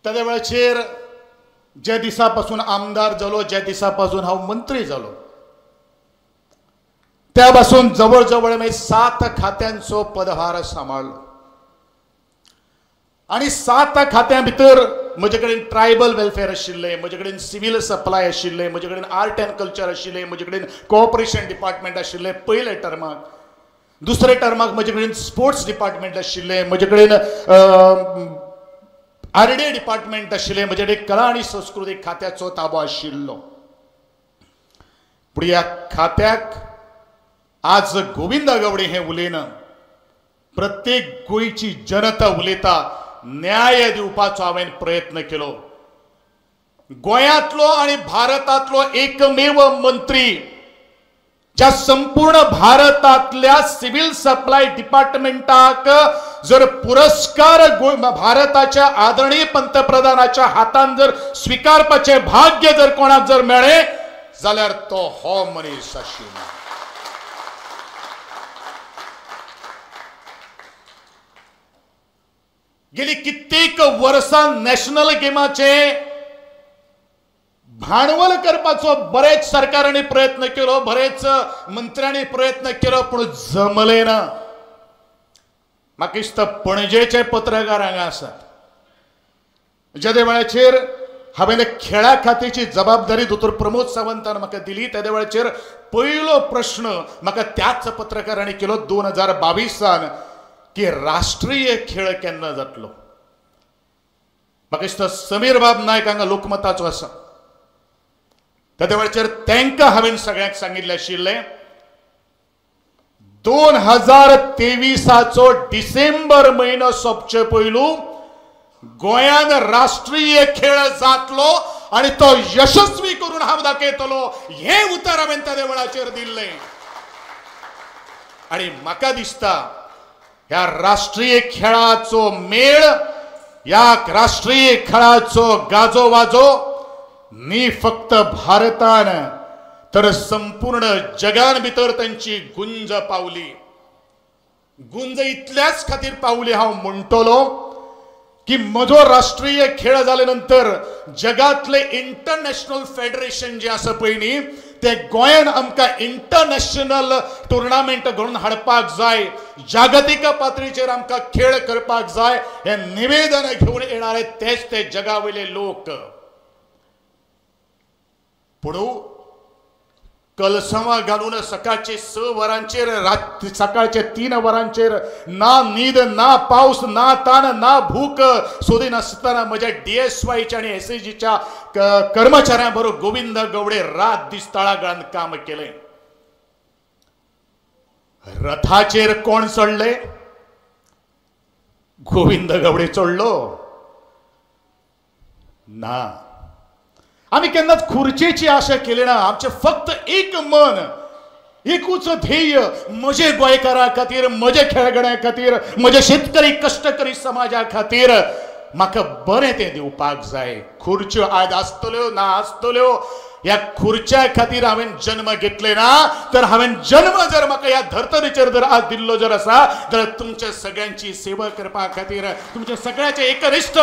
त्या वेळाचेर ज्या दिसा पासून आमदार जालो, ज्या दिसा पासून हांव मंत्री जालो त्या पासून जवळ जवळ मी 7 खात्यांचो पदभार सांबाळलो आनी 7 खात्यां भितर म्हजे कडेन ट्रायबल वेलफेअर आशिल्लें, म्हजे कडेन सिवील सप्लाय आशिल्लें, म्हजे कडेन आर्ट अँड कल्चर आशिल्लें, म्हजे कडेन कोऑपरेशन डिपार्टमेंट आशिल्लें पयल्या टर्माक, दुसऱ्या टर्माक म्हजे कडेन स्पोर्ट्स डिपार्टमेंट आशिल्लें, म्हजे कडेन आरडी डिपार्टमेंट आशिल्लें, म्हजे कडेन कला आनी संस्कृतीक खात्याचो ताबो आशिल्लो. पूण ह्या खात्याक आज गोविंद गावडे हें उलयना, प्रत्येक गोंयची जनता उलयता. न्याय दिवपाचो हांवें प्रयत्न केलो. गोंयांतलो आनी भारतांतलो एकमेव मंत्री ज्या संपूर्ण भारतांतल्या सिव्हिल सप्लाय डिपार्टमेंटाक जर पुरस्कार भारताच्या आदरणीय पंतप्रधानाच्या हातान जर स्विकारपाचें भाग्य जर कोणाक जर मेळ्ळें जाल्यार तो हो मनीस आशिल्लो. गेली कित्येक वर्सां नॅशनल गेमाचे भांडवल करपाचो बरेच सरकारांनी प्रयत्न केलो, बरेच मंत्र्यांनी प्रयत्न केलो, पूण जमले ना. म्हाका दिसता पणजेचे पत्रकार हांगा आसात. ज्या वेळाचेर हांवें खेळा खात्याची जबाबदारी दोतोर प्रमोद सावंतान म्हाका दिली त्या वेळाचेर पयलो प्रश्न म्हाका त्याच पत्रकारांनी केलो 2022 की राष्ट्रीय खेळ केन्ना जातलो. म्हाका दिसता समीर बाब नायक हांगा लोकमताचो आसा, त्या वेळाचेर तांकां हांवें सगळ्यांक सांगिल्लें आशिल्लें 2023 डिसेंबर म्हयनो सोंपचे पयलू गोंयान राष्ट्रीय खेळ जातलो आनी तो यशस्वी करून हांव दाखयतलो हें उतर हांवें त्या वेळाचेर दिल्लें. आनी म्हाका दिसता ह्या राष्ट्रीय खेळाचो मेळ, ह्या राष्ट्रीय खेळाचो गाजो वाजो न्ही फक्त भारतान तर संपूर्ण जगान भितर तांची गुंज पावली. गुंज इतल्याच खातीर पावली हांव म्हणटलो की म्हजो राष्ट्रीय खेळ जाले नंतर जगातले इंटरनॅशनल फेडरेशन जे आसा पळय न्ही ते गोंयान आमकां इंटरनॅशनल टुर्नामेंट घडोवन हाडपाक जाय, जागतीक पातळीचेर आमकां खेळ करपाक जाय हे निवेदन घेवन येणारे तेच ते जगा वयले लोक. पूण कलसवां घालून सकाळचे 6 वरांचेर, रात सकाळचे 3 वरांचेर ना न्हीद ना पावस ना तान ना भूक सोदिनासतना म्हज्या DSYच्या आनी SAGच्या कर्मचाऱ्यां बरोबर गोविंद गवडे रात दीस तळागाळान काम केलें. रथाचेर कोण चडले? गोविंद गवडे चडलो ना. आमी केन्नाच खुर्चेची आशा केली ना. आमचें फक्त एक मन, एकूच ध्येय, म्हजे गोंयकारा खातीर, म्हजे खेळगड्यां खातीर, म्हजे शेतकरी कश्टकरी समाजा खातीर म्हाका बरें तें दिवपाक जाय. खुर्च्यो आज आसतल्यो ना आसतल्यो, ह्या खुर्च्या खातीर हांवें जन्म घेतले ना तर हांवें जन्म जर म्हाका ह्या धर्तरेचेर जर आज दिल्लो जर आसा तर तुमच्या सगळ्यांची सेवा करपा खातीर, तुमच्या सगळ्याचे एकनिश्ठ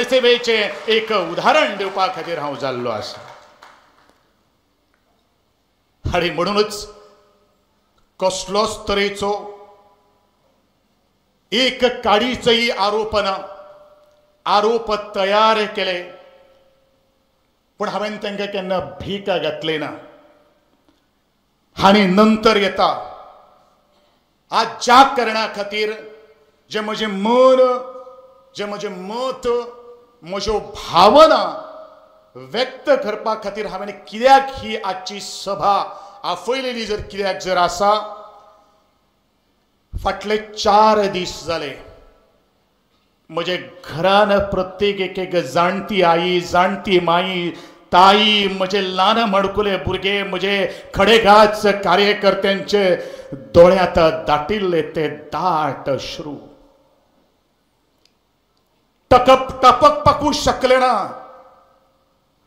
सेवेचें एक उदाहरण दिवपा खातीर हांव जाल्लो आसा. आनी म्हणूनच कसलोच तरेचो एक काडीचोय आरोप ना, आरोप तयार केले पूण हांवें तांकां केन्ना भीक घातली ना. आनी नंतर येता आज ज्या कारणा खातीर जें म्हजें मन, जें म्हजें मत, म्हज्यो भावना व्यक्त करपा खातीर हांवें कित्याक ही आजची सभा आफयलेली जर कित्याक जर आसा, फाटले 4 दीस जाले म्हजे घरान प्रत्येक एक एक जाणटी आई, जाणटी माई, ताई, म्हजे ल्हान माणकुले भुरगे, म्हजे खडेगाच कार्यकर्त्यांचे दोळ्यांत दाटिल्ले ते दाट अश्रू, टकप टपक पाकूं शकले ना.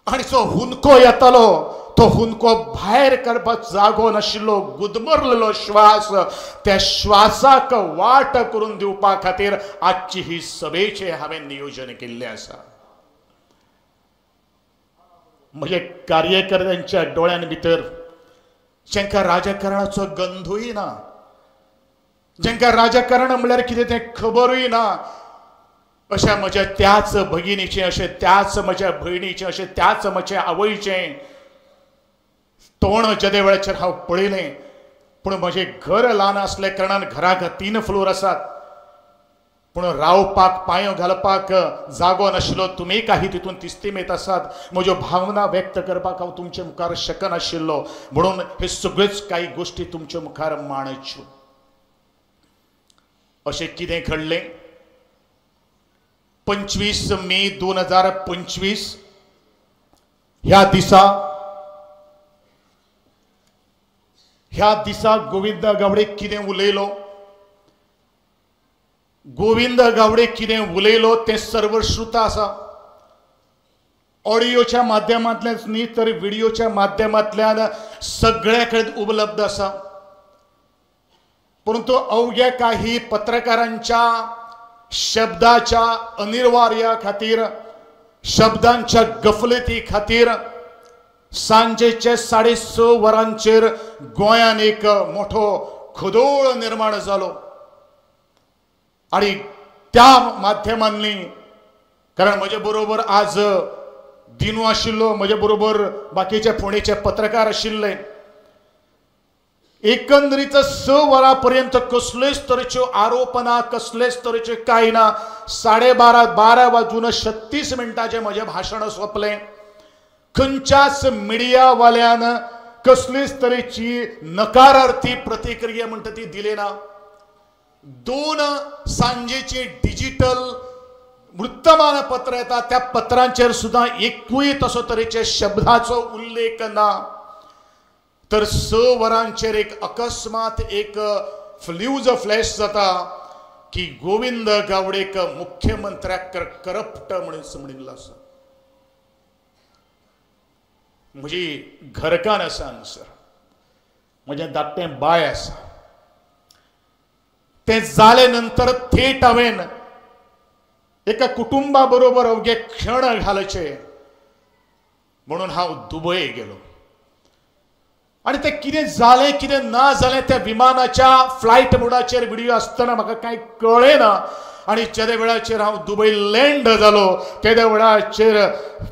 आनी जो हुंदको येतालो तो हुंदको भायर काडपाक जागो नाशिल्लो, गुदमरलेलो श्वास, त्या श्वासाक वाट करून दिवपा खातीर आजची ही सभेचें हांवें नियोजन केल्लें आसा. म्हजे कार्यकर्त्यांच्या दोळ्यां भितर जांकां राजकारणाचो गंधूय ना, जांकां राजकारण म्हणल्यार कितें तें खबरूय ना, अशा म्हज्या त्याच भगिनीचें, अशें त्याच म्हज्या भयणीचें, अशें त्याच म्हज्या आवयचें तोंड जेदे वेळाचेर हांव पळयलें. पूण म्हजें घर ल्हान आसल्या कारणान घराक 3 फ्लोर आसात, पूण रावपाक पांयो घालपाक जागो नाशिल्लो. तुमी काही तितून तिस्तीमेत आसात, म्हज्यो भावना व्यक्त करपाक हांव तुमचे मुखार शकनाशिल्लो, म्हणून हे सगळ्योच काही गोश्टी तुमचे मुखार मांडच्यो. अशें कितें घडलें 25 मे 2025 ह्या दिसा, ह्या दिसा गोविंद गावडे कितें उलयलो, गोविंद गावडे कितें उलयलो तें सर्वश्रुत आसा. ऑडियोच्या माध्यमांतल्यान न्ही तर व्हिडियोच्या माध्यमांतल्यान सगळ्या कडेन उपलब्ध आसा. परंतु अवघ्या काही पत्रकारांच्या शब्दाच्या अनिर्वार्या खातीर, शब्दांच्या गफलती खातीर सांजेचे 6:30 वरांचेर गोंयान एक मोठो खदोळ निर्माण जालो. आनी त्या माध्यमांनी, कारण म्हजे बरोबर आज दिनू आशिल्लो, म्हजे बरोबर बाकीचे फोंडेचे पत्रकार आशिल्ले, एकंदरीत 6 वरां पर्यंत कसलेच तरेच्यो आरोप ना, कसलेच तरेचे कांय ना। 12:30 12 वाजून 36 मिनटाचें म्हजें भाशण सोंपलें। खंयच्याच मिडियावाल्यान कसलीच तरेची नकारार्थी प्रतिक्रिया म्हणटा ती दिली ना। 2 सांजेची डिजिटल वृत्तमानपत्र येता त्या पत्रांचेर सुद्दां एकूय तसो तरेचे शब्दाचो उल्लेख ना। तर 6 वरांचेर एक अकस्मात एक फ्ल्यूज फ्लॅश जाता की गोविंद गावडेक मुख्यमंत्र्याक करप्ट म्हणून म्हणिल्लो आसा। म्हजी घरकान्न आसा हांगासर, म्हजें धाकटें बाय आसा। तें जाले नंतर थेट हांवें एका कुटुंबा बरोबर अवघे क्षण घालचे म्हणून हांव दुबय गेलो। आनी तें कितें जालें कितें ना जालें त्या विमानाच्या फ्लायट मोडाचेर व्हिडियो आसतना म्हाका कांय कळ्ळें ना। आनी जेदे वेळाचेर हांव दुबय लँड जालो तेद्या वेळाचेर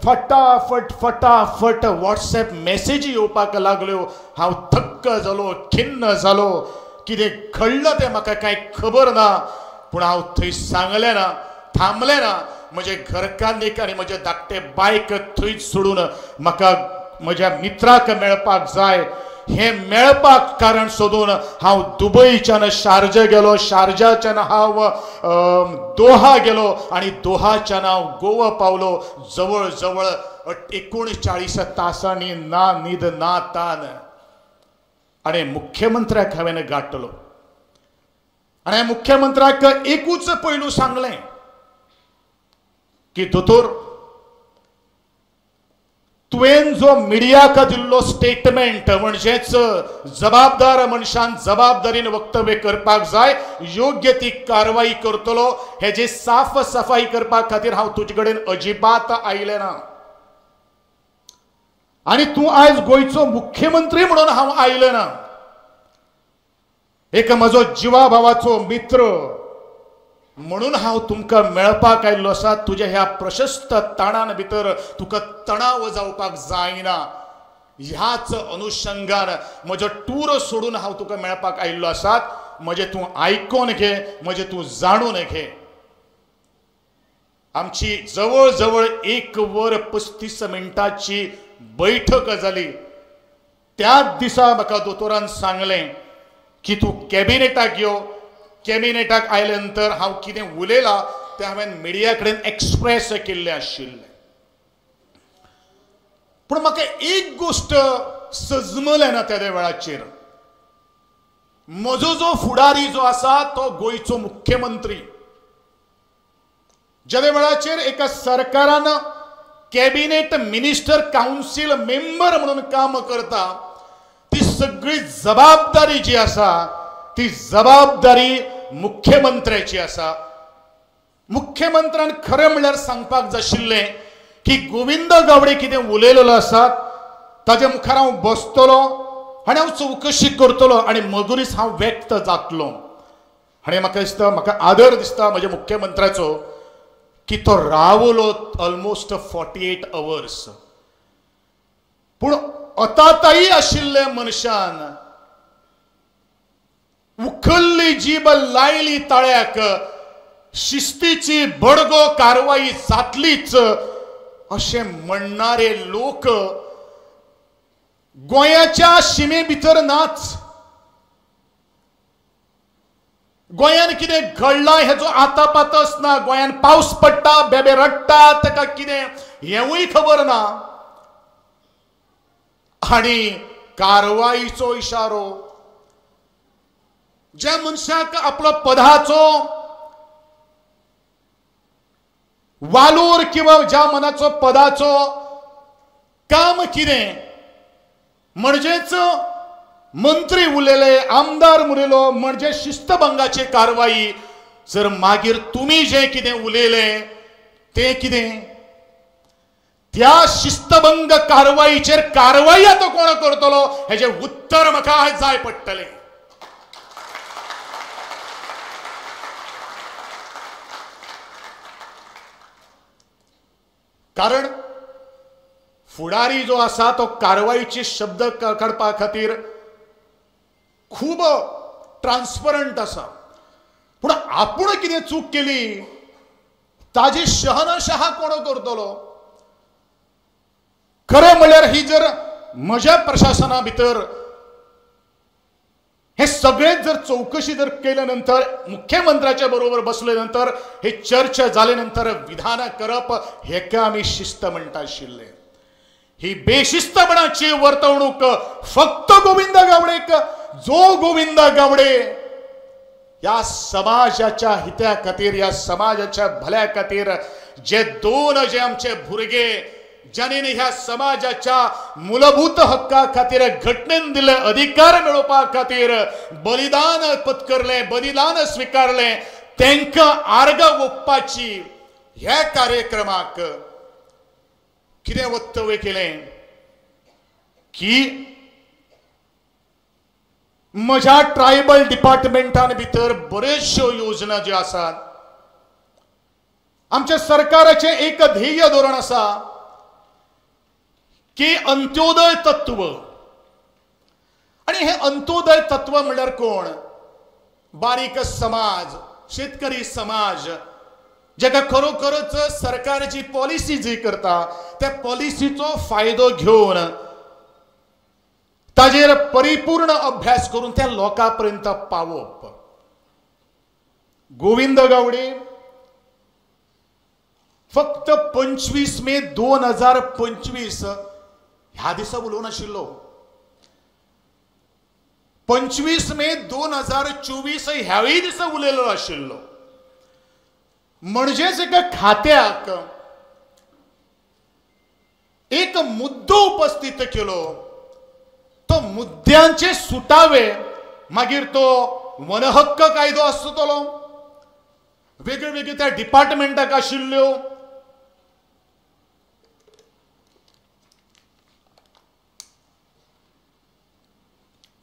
फटाफट फटाफट वॉट्सएप मॅसेजी येवपाक लागल्यो। हांव थक्क जालो, खिन्न जालो, कितें घडलां तें म्हाका कांय खबर ना। पूण हांव थंय सांगलें ना, थांबलें ना। म्हजे घरकान्नीक आनी म्हजे धाकटे बायक थंयच सोडून म्हाका म्हज्या मित्राक मेळपाक जाय हें मेळपाक कारण सोदून हांव दुबयच्यान शारजा गेलो, शारजाच्यान हांव दोहा गेलो आनी दोहाच्यान हांव गोवा पावलो। जवळ जवळ 39 तासांनी ना न्हीद ना तान आनी मुख्यमंत्र्याक हांवें गांठलो आनी मुख्यमंत्र्याक एकूच पयलू सांगलें की दोतोर, तुवें जो मिडियाक दिल्लो स्टेटमेंट म्हणजेच जबाबदार मनशान जबाबदारीन वक्तव्य करपाक जाय, योग्य ती कारवाई करतलो हेजी साफ सफाई करपा खातीर हांव तुजे कडेन अजिबात आयलें ना आनी तूं आयज गोंयचो मुख्यमंत्री म्हणून हांव आयलें ना। एक म्हजो जिवा भावाचो मित्र म्हणून हांव तुमकां मेळपाक आयिल्लो आसा। तुज्या ह्या प्रशस्त ताणान भितर तुका तणाव जावपाक जायना ह्याच अनुशंगान म्हजो टूर सोडून हांव तुका मेळपाक आयिल्लो आसा। म्हजें तूं आयकोन घे, म्हजें तूं जाणून घे। आमची जवळ जवळ 1 वर 35 मिनटांची बैठक जाली। त्याच दिसा म्हाका दोतोरान सांगलें की तूं कॅबिनेटाक यो। कॅबिनेटाक आयले नंतर हांव कितें उलयलां तें हांवें मिडिया कडेन एक्सप्रेस केल्लें आशिल्लें। पूण म्हाका एक गोश्ट सजमलें ना त्या वेळाचेर, म्हजो जो फुडारी जो आसा तो गोंयचो मुख्यमंत्री। ज्या वेळाचेर एका सरकारान कॅबिनेट मिनिस्टर कावन्सील मेंबर म्हणून काम करता ती सगळी जबाबदारी जी आसा ती जबाबदारी मुख्यमंत्र्याची आसा। मुख्यमंत्र्यान खरें म्हणल्यार सांगपाक जाय आशिल्लें की गोविंद गावडे कितें उलयलेलो आसा ताजे मुखार हांव बसतलो आनी हांव चवकशी करतलो आनी मगुरीच हांव व्यक्त जातलो। आनी म्हाका दिसता, म्हाका आदर दिसता म्हज्या मुख्यमंत्र्याचो की तो रावलो ऑलमोस्ट 48 अवर्स। पूण अताताई आशिल्ले मनशान उखल्ली जीब लायली ताळ्याक, शिस्तीची बडगो कारवाई जातलीच अशें म्हणणारे लोक गोंयाच्या शिमे भितर नाच। गोंयान कितें घडलां हेजो आतापातच ना। गोंयान पावस पडटा, बेबे रडटा, ताका कितें हेंवूय खबर ना आनी कारवाईचो इशारो। ज्या मनशाक आपलो पदाचो वालोर किंवा ज्या मनाचो पदाचो काम कितें म्हणजेच मंत्री उलयले, आमदार उलयलो म्हणजे शिस्तभंगाची कारवाई। जर मागीर तुमी जें कितें उलयलें तें कितें, त्या शिस्तभंग कारवाईचेर कारवाई आतां कोण करतलो हेजें उत्तर म्हाका आयज जाय पडटलें। कारण फुडारी जो आसा तो कारवाईचे शब्द काडपा खातीर खूब ट्रान्सपरंट आसा. पूण आपूण कितें चूक केली ताजी शहनशहा कोण करतलो? खरें म्हणल्यार ही जर म्हज्या प्रशासना भितर हे सगळेच जर चौकशी जर केल्या नंतर मुख्यमंत्र्याच्या बरोबर बसले नंतर हे चर्चा जाले नंतर विधानां करप हेका आमी शिस्त म्हणटा आशिल्ले. ही बेशिस्तपणाची वर्तवणूक फक्त गोविंद गावडेक, जो गोविंद गावडे ह्या समाजाच्या हित्या खातीर, ह्या समाजाच्या भल्या खातीर जे दोन जे आमचे भुरगे ज्यांनी ह्या समाजाच्या मूलभूत हक्का खातीर घटनेन दिले अधिकार मेळोवपा खातीर बलिदान पत्करले, बलिदान स्वीकारले, तांकां आर्गां ओंपपाची ह्या कार्यक्रमाक कितें वक्तव्य केलें की म्हज्या ट्रायबल डिपार्टमेंटान भितर बऱ्योचश्यो योजना ज्यो आसात, आमच्या सरकाराचें एक ध्येय धोरण आसा की अंत्योदय तत्व. आनी हे अंत्योदय तत्व म्हणल्यार कोण? बारीक समाज, शेतकरी समाज, जेका खरोखरच सरकारची पॉलिसी जी करता त्या पॉलिसीचो फायदो घेवन ताजेर परिपूर्ण अभ्यास करून त्या लोकां पर्यंत पावोवप. गोविंद गावडे फक्त 25 मे 2025 ह्या दिसा उलोवन आशिल्लो. 25 मे 2024 ह्याय दिसा उलयलो आशिल्लो. म्हणजेच एका खात्याक एक मुद्दो उपस्थित केलो, तो मुद्द्यांचे सुटावे, मागीर तो वनहक्क कायदो आसतलो, वेगळे वेगळे त्या डिपार्टमेंटाक आशिल्ल्यो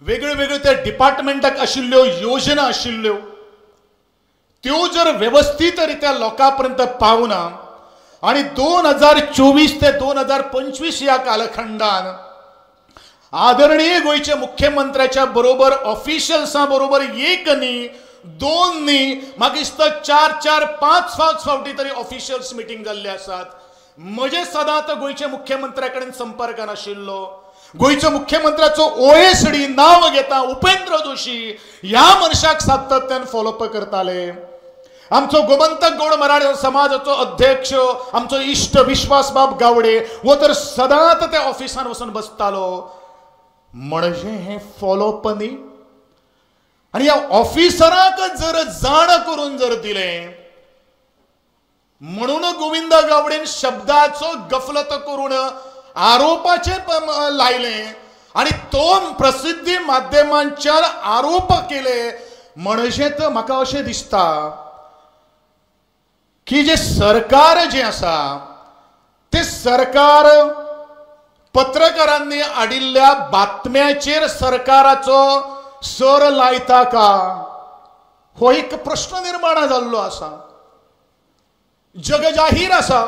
वेगळे वेगळे त्या डिपार्टमेंटाक आशिल्ल्यो योजना आशिल्ल्यो, त्यो जर वेवस्थीत रित्या लोकां पर्यंत पावना आनी 2024 ते 2025 ह्या कालखंडान आदरणीय गोंयच्या मुख्यमंत्र्याच्या बरोबर ऑफिशियल्सां बरोबर एक न्ही, दोन न्ही, मागीर 4 4 5 5 फावटी तरी ऑफिशियल्स मिटींग जाल्ले आसात. म्हजे सदांच गोंयच्या मुख्यमंत्र्या कडेन संपर्कान आशिल्लो. गोंयच्या मुख्यमंत्र्याचो ओएसडी नांव घेता उपेंद्र जोशी ह्या मनशाक सातत्यान फॉलोअप करताले. आमचो गोमंतक गौड मराठा समाजाचो अध्यक्ष आमचो इश्ट विश्वासबाब गावडे हो तर सदांच त्या ऑफिसान वचून बसतालो. म्हणजे हे फॉलोअप न्ही. आनी ह्या ऑफिसराक जर जाण करून जर दिलें म्हणून गोविंद गावडेन शब्दाचो गफलत करून आरोपाचे लायले आनी तो प्रसिद्धी माध्यमांच्यान आरोप केले. म्हणजे तर म्हाका अशें दिसता की जे सरकार जें आसा ते सरकार पत्रकारांनी हाडिल्ल्या बातम्याचेर सरकाराचो सर लायता का हो एक प्रश्न निर्माण जाल्लो आसा. जगजाहीर आसा,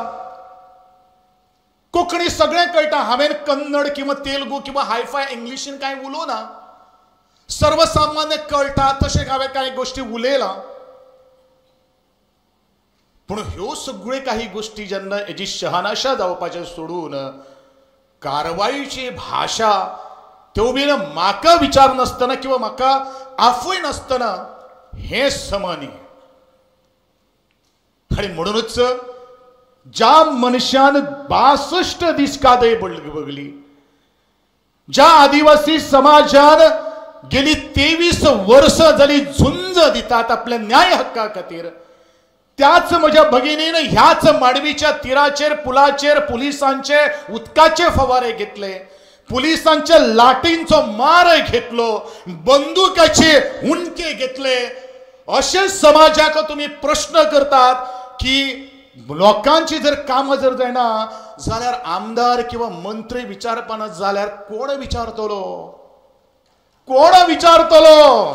कोंकणी सगळें कळटा. हांवें कन्नड किंवा तेलुगू किंवा हायफाय इंग्लिशीन कांय उलोवना, सर्वसामान्य कळटा तशें हांवें कांय गोश्टी उलयलां. पूण ह्यो सगळ्यो काही गोश्टी जेन्ना हेजी शहानिशा जावपाचें सोडून कारवाईची भाशा त्यो बीन म्हाका विचार नासतना किंवा म्हाका आफय नासतना हें समा न्ही. आनी म्हणूनच ज्या मनशान 62 दीस कादय बगली, ज्या आदिवासी समाजान गेली 23 वर्सां जाली झुंज दितात आपल्या न्याय हक्का खातीर, त्याच म्हज्या भगिनीन ह्याच माडवीच्या तिराचेर पुलाचेर पुलिसांचे उदकाचे फवारे घेतले, पुलिसांच्या लाटींचो मार घेतलो, बंदुकाचे हुंडके घेतले. अशे समाजाक तुमी प्रश्न करतात की लोकांची जर कामां जर जायना जाल्यार आमदार किंवा मंत्री विचारपाना जाल्यार कोण विचारतलो? कोण विचारतलो?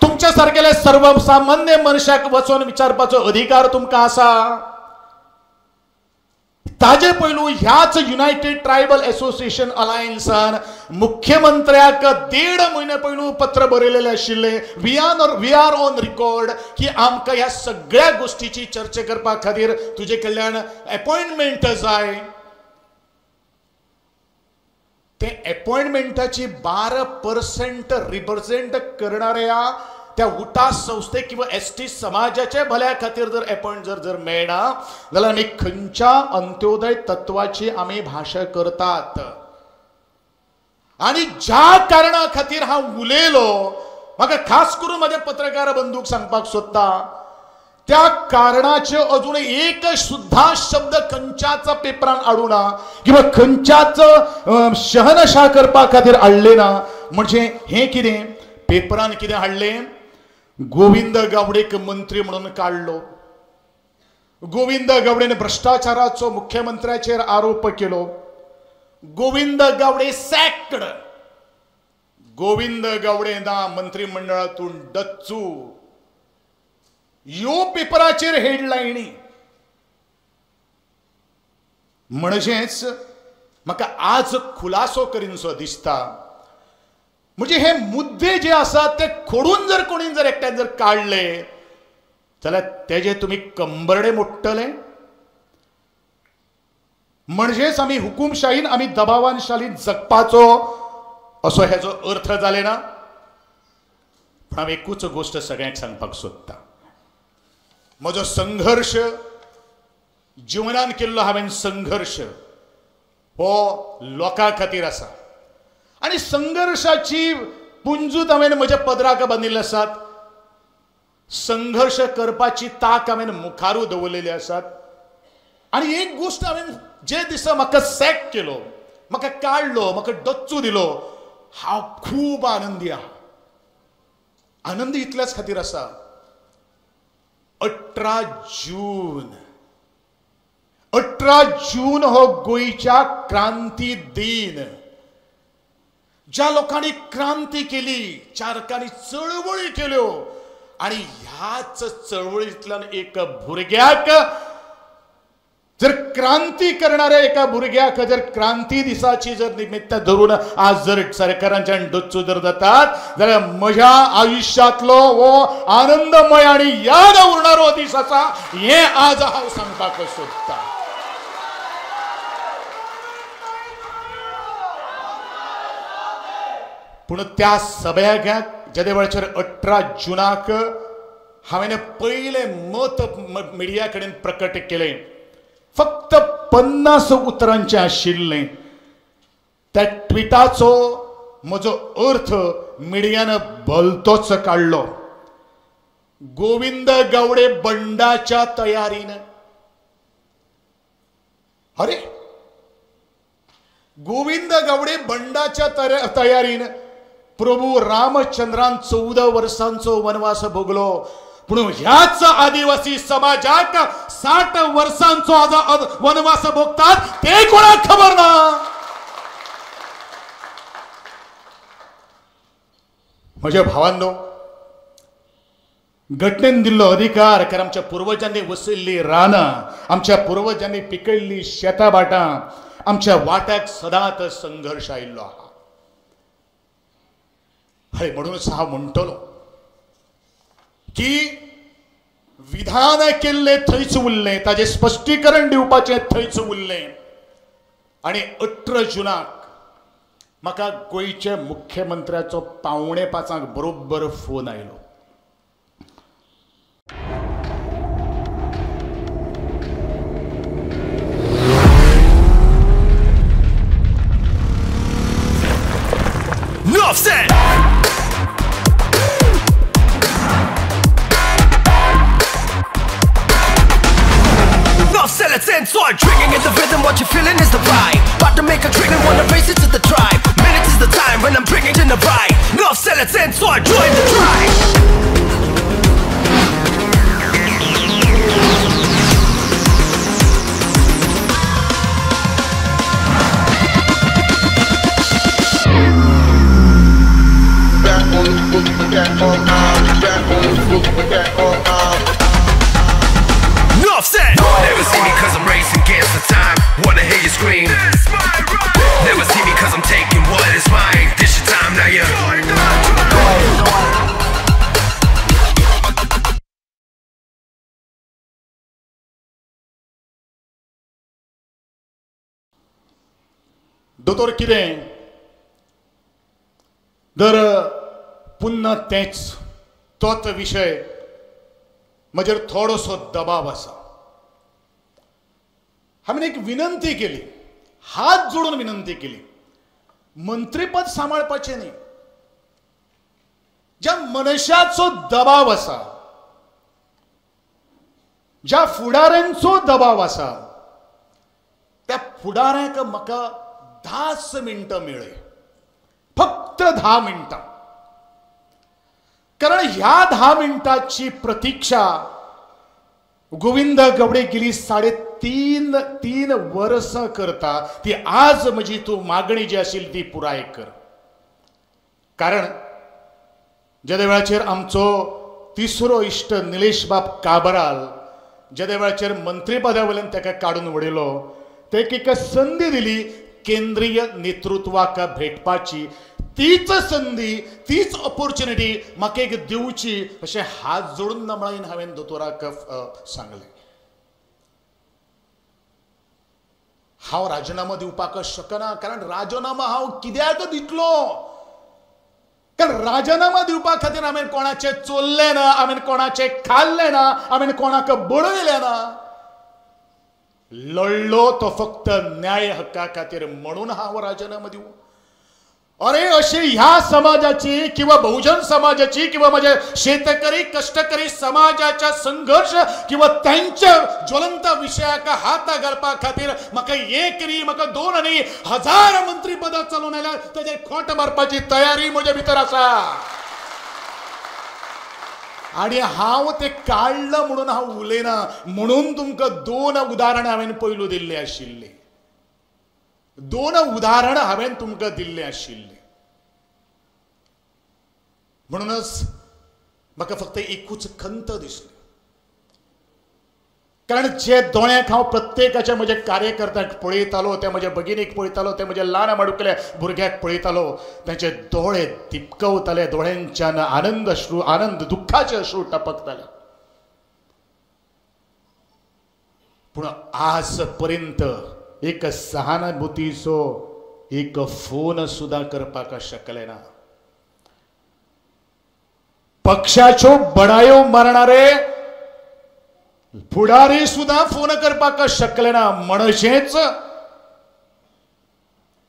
तुमच्या सारकेल्या सर्वसामान्य मनशाक वचून विचारपाचो अधिकार तुमकां आसा? ताजे पयलू ह्याच युनायटेड ट्रायबल एसोसिएशन अलायन्सान मुख्यमंत्र्याक 1.5 म्हयने पयलू पत्र बरयलेलें आशिल्लें, we are on record की आमकां ह्या सगळ्या गोश्टीची चर्चा करपा खातीर तुजे कडल्यान एपॉयंटमेंट जाय. ते एपॉयंटमेंटाची 12% रिप्रेझेंट करणाऱ्या त्या उटा संस्थे किंवा एस टी समाजाच्या भल्या खातीर जर एपॉयंट जर जर मेळना जाल्यार आमी खंयच्या अंत्योदय तत्वाची आमी भाशा करतात. आनी ज्या कारणा खातीर हांव उलयलो, म्हाका खास करून म्हज्या पत्रकार बंधूक सांगपाक सोदता, त्या कारणाचे अजून एक सुद्धा शब्द खंयच्याच पेपरान हाडूं ना किंवा खंयच्याच शहनशा करपा खातीर हाडले ना. म्हणजे हें कितें पेपरान कितें हाडलें, गोविंद गावडेक मंत्री म्हणून काडलो, गोविंद गावडेन भ्रश्टाचाराचो मुख्यमंत्र्याचेर आरोप केलो, गोविंद गावडे सॅक्ड, गोविंद गावडे ना मंत्रिमंडळातून डच्चू, ह्यो पेपराचेर हेडलायनी. म्हणजेच म्हाका आज खुलासो करीनसो दिसता, म्हणजे हे मुद्दे जे आसात ते खोडून जर कोणी जर एकट्यान जर काडले जाल्यार तेजे तुमी कंबरडे मोडटले. म्हणजेच आमी हुकुमशाहीन आमी दबावानशालीन जगपाचो असो हेजो अर्थ जाले ना. पूण हांव एकूच गोश्ट सगळ्यांक सांगपाक सोदता, म्हजो संघर्श जिवनान केल्लो हांवें संघर्श हो लोकां खातीर आसा आनी संघर्शाची पुंजूत हांवें म्हज्या पदराक बांदिल्ले आसात, संघर्श करपाची ताक हांवें मुखारू दवरलेली आसात. आनी एक गोश्ट हांवें जे दिसा म्हाका सॅक केलो, म्हाका काडलो, म्हाका डच्चू दिलो, हांव खूब आनंदी आहा. आनंदी इतल्याच खातीर आसा, 18 जून हो गोंयच्या क्रांती दिन. ज्या लोकांनी क्रांती केली, ज्या लोकांनी चळवळी केल्यो आनी ह्याच चळवळींतल्यान एक भुरग्याक जर क्रांती करणाऱ्या एका भुरग्याक जर क्रांती दिसाची जर निमित्त धरून आज जर सरकारांच्यान डच्चू जर जातात जाल्यार म्हज्या आयुष्यांतलो हो आनंदमय आनी याद उरणारो दीस आसा हें आज हांव सांगपाक सोदतां. पूण त्या सभ्याक जेदे वेळाचेर 18 जुनाक हांवें पयलें मत मिडिया कडेन प्रकट केलें, फक्त 50 उतरांचें आशिल्लें. त्या ट्विटाचो म्हजो अर्थ मिडियान भलतोच काडलो. गोविंद गावडे बंडाच्या तयारीन. अरे गोविंद गावडे बंडाच्या तयारीन, प्रभू रामचंद्रान 14 वर्सांचो वनवास भोगलो, पूण ह्याच आदिवासी समाजाक 60 वर्सांचो आज वनवास भोगतात ते कोणाक खबर ना. म्हज्या भावांनो, घटनेन दिल्लो अधिकार, कारण आमच्या पुर्वजांनी वसयल्ली रानां, आमच्या पुर्वजांनी पिकयल्ली शेतां भाटां, आमच्या वाट्याक सदांच संघर्श आयिल्लो आहा. हय, म्हणूनच हांव म्हणटलो की विधान केल्लें थंयच उरलें, ताजें स्पश्टीकरण दिवपाचें थंयच उरलें. आनी 18 जुनाक म्हाका गोंयच्या मुख्यमंत्र्याचो 4:45 बरोबर फोन आयलो. Start drinking at the rhythm, what you're feeling is the vibe. About to make a trigger, wanna race it to the tribe. Minutes is the time when I'm bringing in the ride. North Sellers and start join the tribe. Back on the book, back on back on the book, back on North Set. Never see me cause I'm racing against the time. दोतोर कितें दर पुन्हा तेंच तोच विशय म्हजेर थोडोसो दबाव आसा. हांवें एक विनंती केली, हात जोडून विनंती केली, मंत्रीपद सांबाळपाचें न्ही. ज्या मनशाचो दबाव आसा, ज्या फुडाऱ्यांचो दबाव आसा, त्या फुडाऱ्यांक म्हाका 10 मिनटां मेळ्ळी, फक्त 10 मिनटां. कारण ह्या 10 मिनटांची प्रतीक्षा गोविंद गावडे गेली 3.5 वर्सां करता. ती आज म्हजी तूं मागणी जी आशिल्ली ती पुराय कर. कारण जेद्या वेळाचेर आमचो तिसरो इश्ट निलेश बाब काबराल जेद्या वेळाचेर मंत्रीपदा वयल्यान ताका काडून उडयलो, तेका एक संदी दिली केंद्रीय नेतृत्वाक भेटपाची. तीच संदी, तीच ऑपॉर्च्युनिटी म्हाका एक दिवची अशें हात जोडून नमळायेन हांवें दोतोराक सांगलें. हांव राजिनामो दिवपाक शकना, कारण राजिनामो हांव कित्याक दितलो? कारण राजिनामो दिवपा खातीर हांवें कोणाचें चोरलें ना, हांवें कोणाचें खाल्लें ना, हांवें कोणाक बडयलें ना. लढलो तो फक्त न्याय हक्का खातीर म्हणून हांव राजिनामो दिवं? अरे अशी ह्या समाजाची किंवा बहुजन समाजाची किंवा माझ्या शेतकरी कष्टकरी समाजाच्या संघर्ष किंवा त्यांच्या ज्वलंत विषयाक हात घालपा खातीर म्हाका एक न्ही, म्हाका 2 न्ही, 1000 मंत्रीपदां चलोवन आयल्यार ताजेर खोट मारपाची तयारी म्हजे भितर आसा. आनी हांव ते काडलं म्हणून हांव उलयना, म्हणून तुमकां 2 उदाहरणां हांवें पयलू दिल्लीं आशिल्लीं. 2 उदाहरणां हांवें तुमकां दिल्लीं आशिल्लीं. म्हणूनच म्हाका फक्त एकूच खंत दिसली, कारण जे दोळ्यांक हांव प्रत्येकाच्या म्हज्या कार्यकर्त्यांक पळयतालो, त्या म्हज्या भगिनीक पळयतालो, त्या म्हज्या ल्हान माडुकल्या भुरग्याक पळयतालो, तांचे दोळे दिपकवताले, दोळ्यांच्यान आनंद अश्रू, आनंद दुख्खाचे अश्रू टपकताले. पूण आज पर्यंत एक सहानुभूतीचो एक फोन सुद्दां करपाक शकले ना. पक्षाच्यो बडायो मारणारे फुडारी सुद्दां फोन करपाक शकले ना. म्हणजेच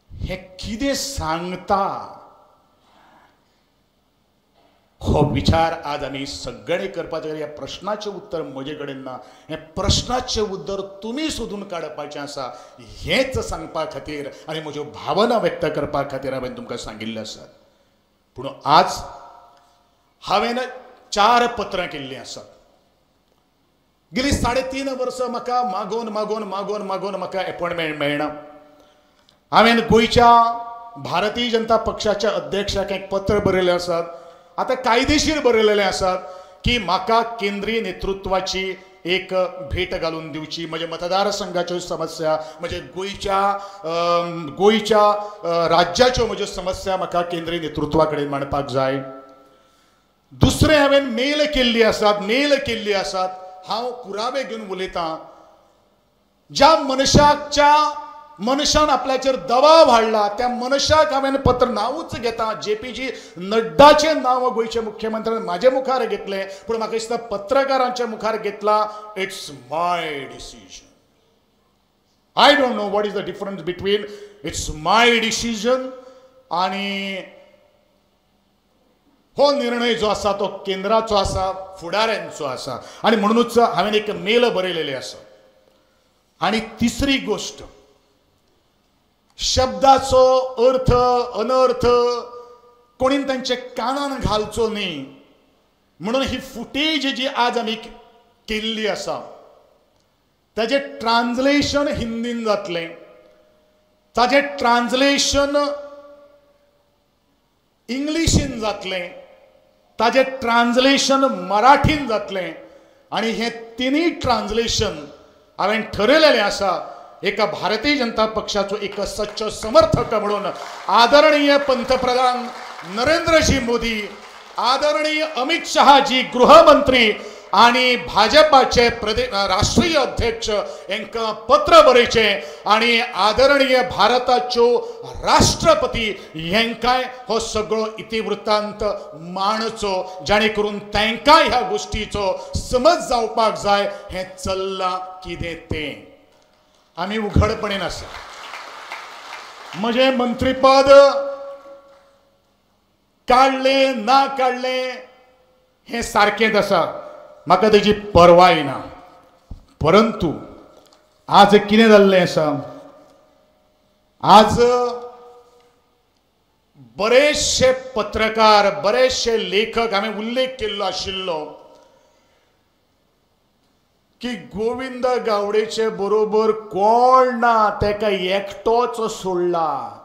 हे कितें सांगता हो विचार आज आमी सगळे करपाचे. ह्या प्रश्नाचें उत्तर म्हजे कडेन ना, हें प्रश्नाचें उत्तर तुमी सोदून काडपाचें आसा. हेंच सांगपा खातीर आनी म्हज्यो भावना व्यक्त करपा खातीर हांवें तुमकां सांगिल्लें आसा. पूण आज हांवें 4 पत्रां केल्लीं आसात. गेली 3.5 वर्सां म्हाका मागोवन मागोवन मागोवन मागोवन म्हाका एपॉयंटमेंट मेळना. हांवें गोंयच्या भारतीय जनता पक्षाच्या अध्यक्षाक एक पत्र बरयलें आसात, आतां कायदेशीर बरयलेलें आसात की म्हाका केंद्रीय नेतृत्वाची एक भेट घालून दिवची. म्हज्या मतदारसंघाच्यो समस्या, म्हज्या गोंयच्या राज्याच्यो म्हज्यो समस्या म्हाका केंद्रीय नेतृत्वा कडेन मांडपाक जाय. दुसरें हांवें मेल केल्ली आसात, मेल केल्ली आसात. हांव पुरावे घेवन उलयतां. ज्या मनशाच्या मनशान आपल्याचेर दबाव हाडला त्या मनशाक हांवें पत्र नांवूच घेता. जेपीजी नड्डाचें नांव गोंयच्या मुख्यमंत्र्यान म्हाजे मुखार घेतलें, पूण म्हाका दिसता पत्रकारांच्या मुखार घेतला. It's my decision. I don't know what is the difference between it's my decision आनी हो निर्णय जो आसा तो केंद्राचो आसा, फुडाऱ्यांचो आसा. आनी म्हणूनच हांवें एक मेल बरयलेलें आसा. आनी तिसरी गोश्ट, शब्दाचो अर्थ अनर्थ कोणीन तांच्या कानान घालचो न्ही म्हणून ही फुटेज जी आज आमी केल्ली आसा ताजें ट्रान्सलेशन हिंदीन जातलें, ताजें ट्रान्सलेशन इंग्लिशीन जातलें, ताजें ट्रान्सलेशन मराठीन जातलें. आनी हें तिनूय ट्रान्सलेशन हांवें ठरयलेलें आसा एका भारतीय जनता पक्षाचो एक सच्चो समर्थक म्हणून आदरणीय पंतप्रधान नरेंद्रजी मोदी, आदरणीय अमित शहाजी गृहमंत्री आनी भाजपाचे राष्ट्रीय अध्यक्ष हांकां पत्र बरयचें आनी आदरणीय भारताच्यो राष्ट्रपती हांकांय हो सगळो इतिवृत्तांत मांडचो, जाणे करून तांकांय ह्या गोश्टीचो समज जावपाक जाय हें चल्लां कितें तें. आमी उघडपणेन आसा. म्हजें मंत्रीपद काडलें ना काडलें हें सारकेंच आसा, म्हाका तेजी पर्वाय ना. परंतु आज कितें जाल्लें आसा, आज बरेचशे पत्रकार, बरेचशे लेखक, हांवें उल्लेख केल्लो आशिल्लो की गोविंद गावडेचे बरोबर कोण ना, तेका एकटोच सोडला.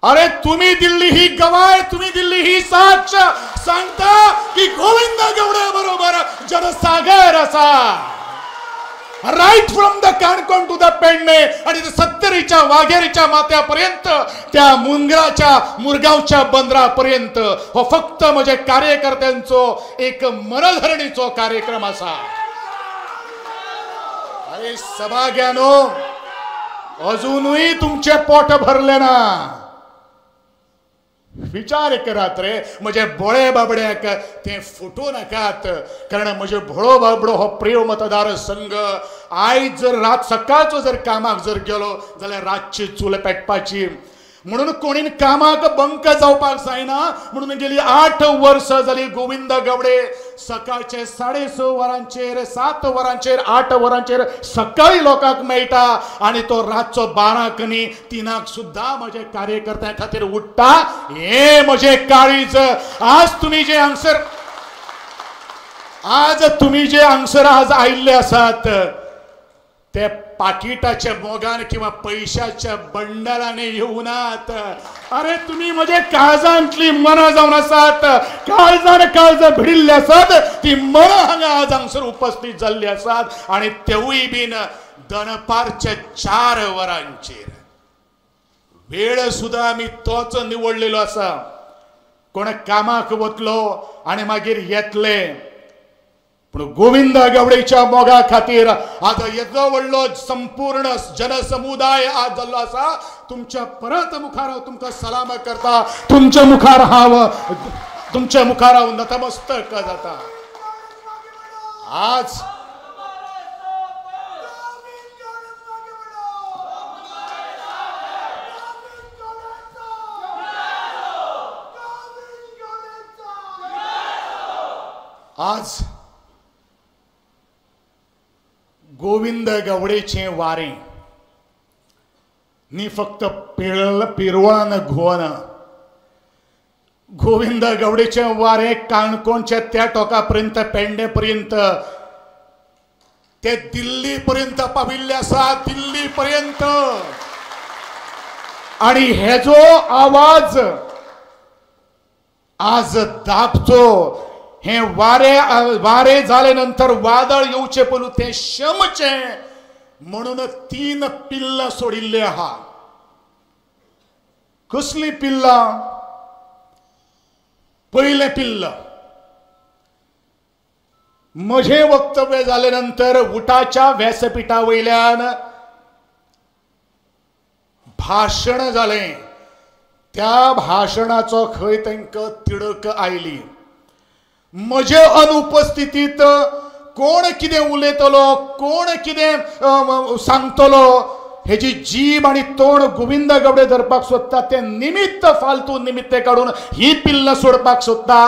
अरे तुम्ही दिल्ली ही गवाय, तुम्ही दिल्ली ही साक्ष सांगता की गोविंद गावडे बरोबर जनसागर असा. Right from the Canacona to the Pedne आणि सत्तरीच्या वाघेरीच्या माथ्यापर्यंत, त्या मुंगराच्या मुरगावच्या बंदरापर्यंत हो फक्त म्हजे कार्यकर्त्यांचो एक मनधरणीचो कार्यक्रम असा. अरे सभाग्यानो, अजूनही तुमचे पोट भरले ना. विचार करात रे, म्हजे भोळे बाबड्याक ते फुटू नाकात, कारण म्हजे भोळो बाबडो हो प्रेव मतदार संघ आयज जर रात सकाळचो जर कामाक जर गेलो जाल्यार रातची चूल पेटपाची, म्हणून कोणीन कामाक बंक जावपाक जायना. म्हणून गेली 8 वर्सां जाली गोविंद गावडे सकाळचे 6:30 वरांचेर, 7 वरांचेर, 8 वरांचेर सकाळी लोकांक मेळटा आनी तो रातचो 12 न्ही 3 सुद्दां म्हजे कार्यकर्त्यां खातीर उठ्ठा. हे म्हजे काळीज. आज तुमी जे हांगसर, आज तुमी जे हांगसर आज आयिल्ले आसात ते पाकिटाच्या मोगान किंवा पैशाच्या बंडलाने येवनात. अरे तुम्ही म्हजे काळजांतली मनां जावन आसात, काळजान काळजां भिडिल्ली आसात, ती मनां हांगा आज हांगसर उपस्थित जाल्ली आसात. आनी तेवूय बीन दनपारच्या 4 वरांचेर. वेळ सुद्दां आमी तोच निवडलेलो आसा. कोण कामाक वतलो आनी मागीर येतले, पूण गोविंद गावडेच्या मोगा खातीर आज येदो व्हडलो संपूर्ण जनसमुदाय आज जाल्लो आसा. तुमच्या परत मुखार हांव तुमकां सलाम करता, तुमच्या मुखार हांव, तुमच्या मुखार हांव नतमस्तक जाता. आज आज गोविंद गावडेचें वारें न्ही फक्त पिरवळान घुंवना, गोविंद गावडेचें वारें काणकोणच्या त्या टोका पर्यंत, पेडणे पर्यंत, ते दिल्ली पर्यंत पाविल्ले आसा, दिल्ली पर्यंत. आनी हेजो आवाज आज दाबचो. हे वारे वारे जाले नंतर वादळ येवचे पयलू तें शमचें म्हणून 3 पिल्लां सोडिल्ली आहा. कसलीं पिल्लां? पयलें पिल्ल, म्हजें वक्तव्य जाले नंतर उटाच्या व्यासपीठा वयल्यान भाशण जालें. त्या भाशणाचो खंय तांकां तिडक आयली. म्हजे अनुपस्थितीत कोण कितें उलयतलो, कोण कितें सांगतलो हेजी जीब आनी तोंड गोविंद गावडे धरपाक सोदता. तें निमित्त, फालतू निमित्त काडून ही पिल्लां सोडपाक सोदता.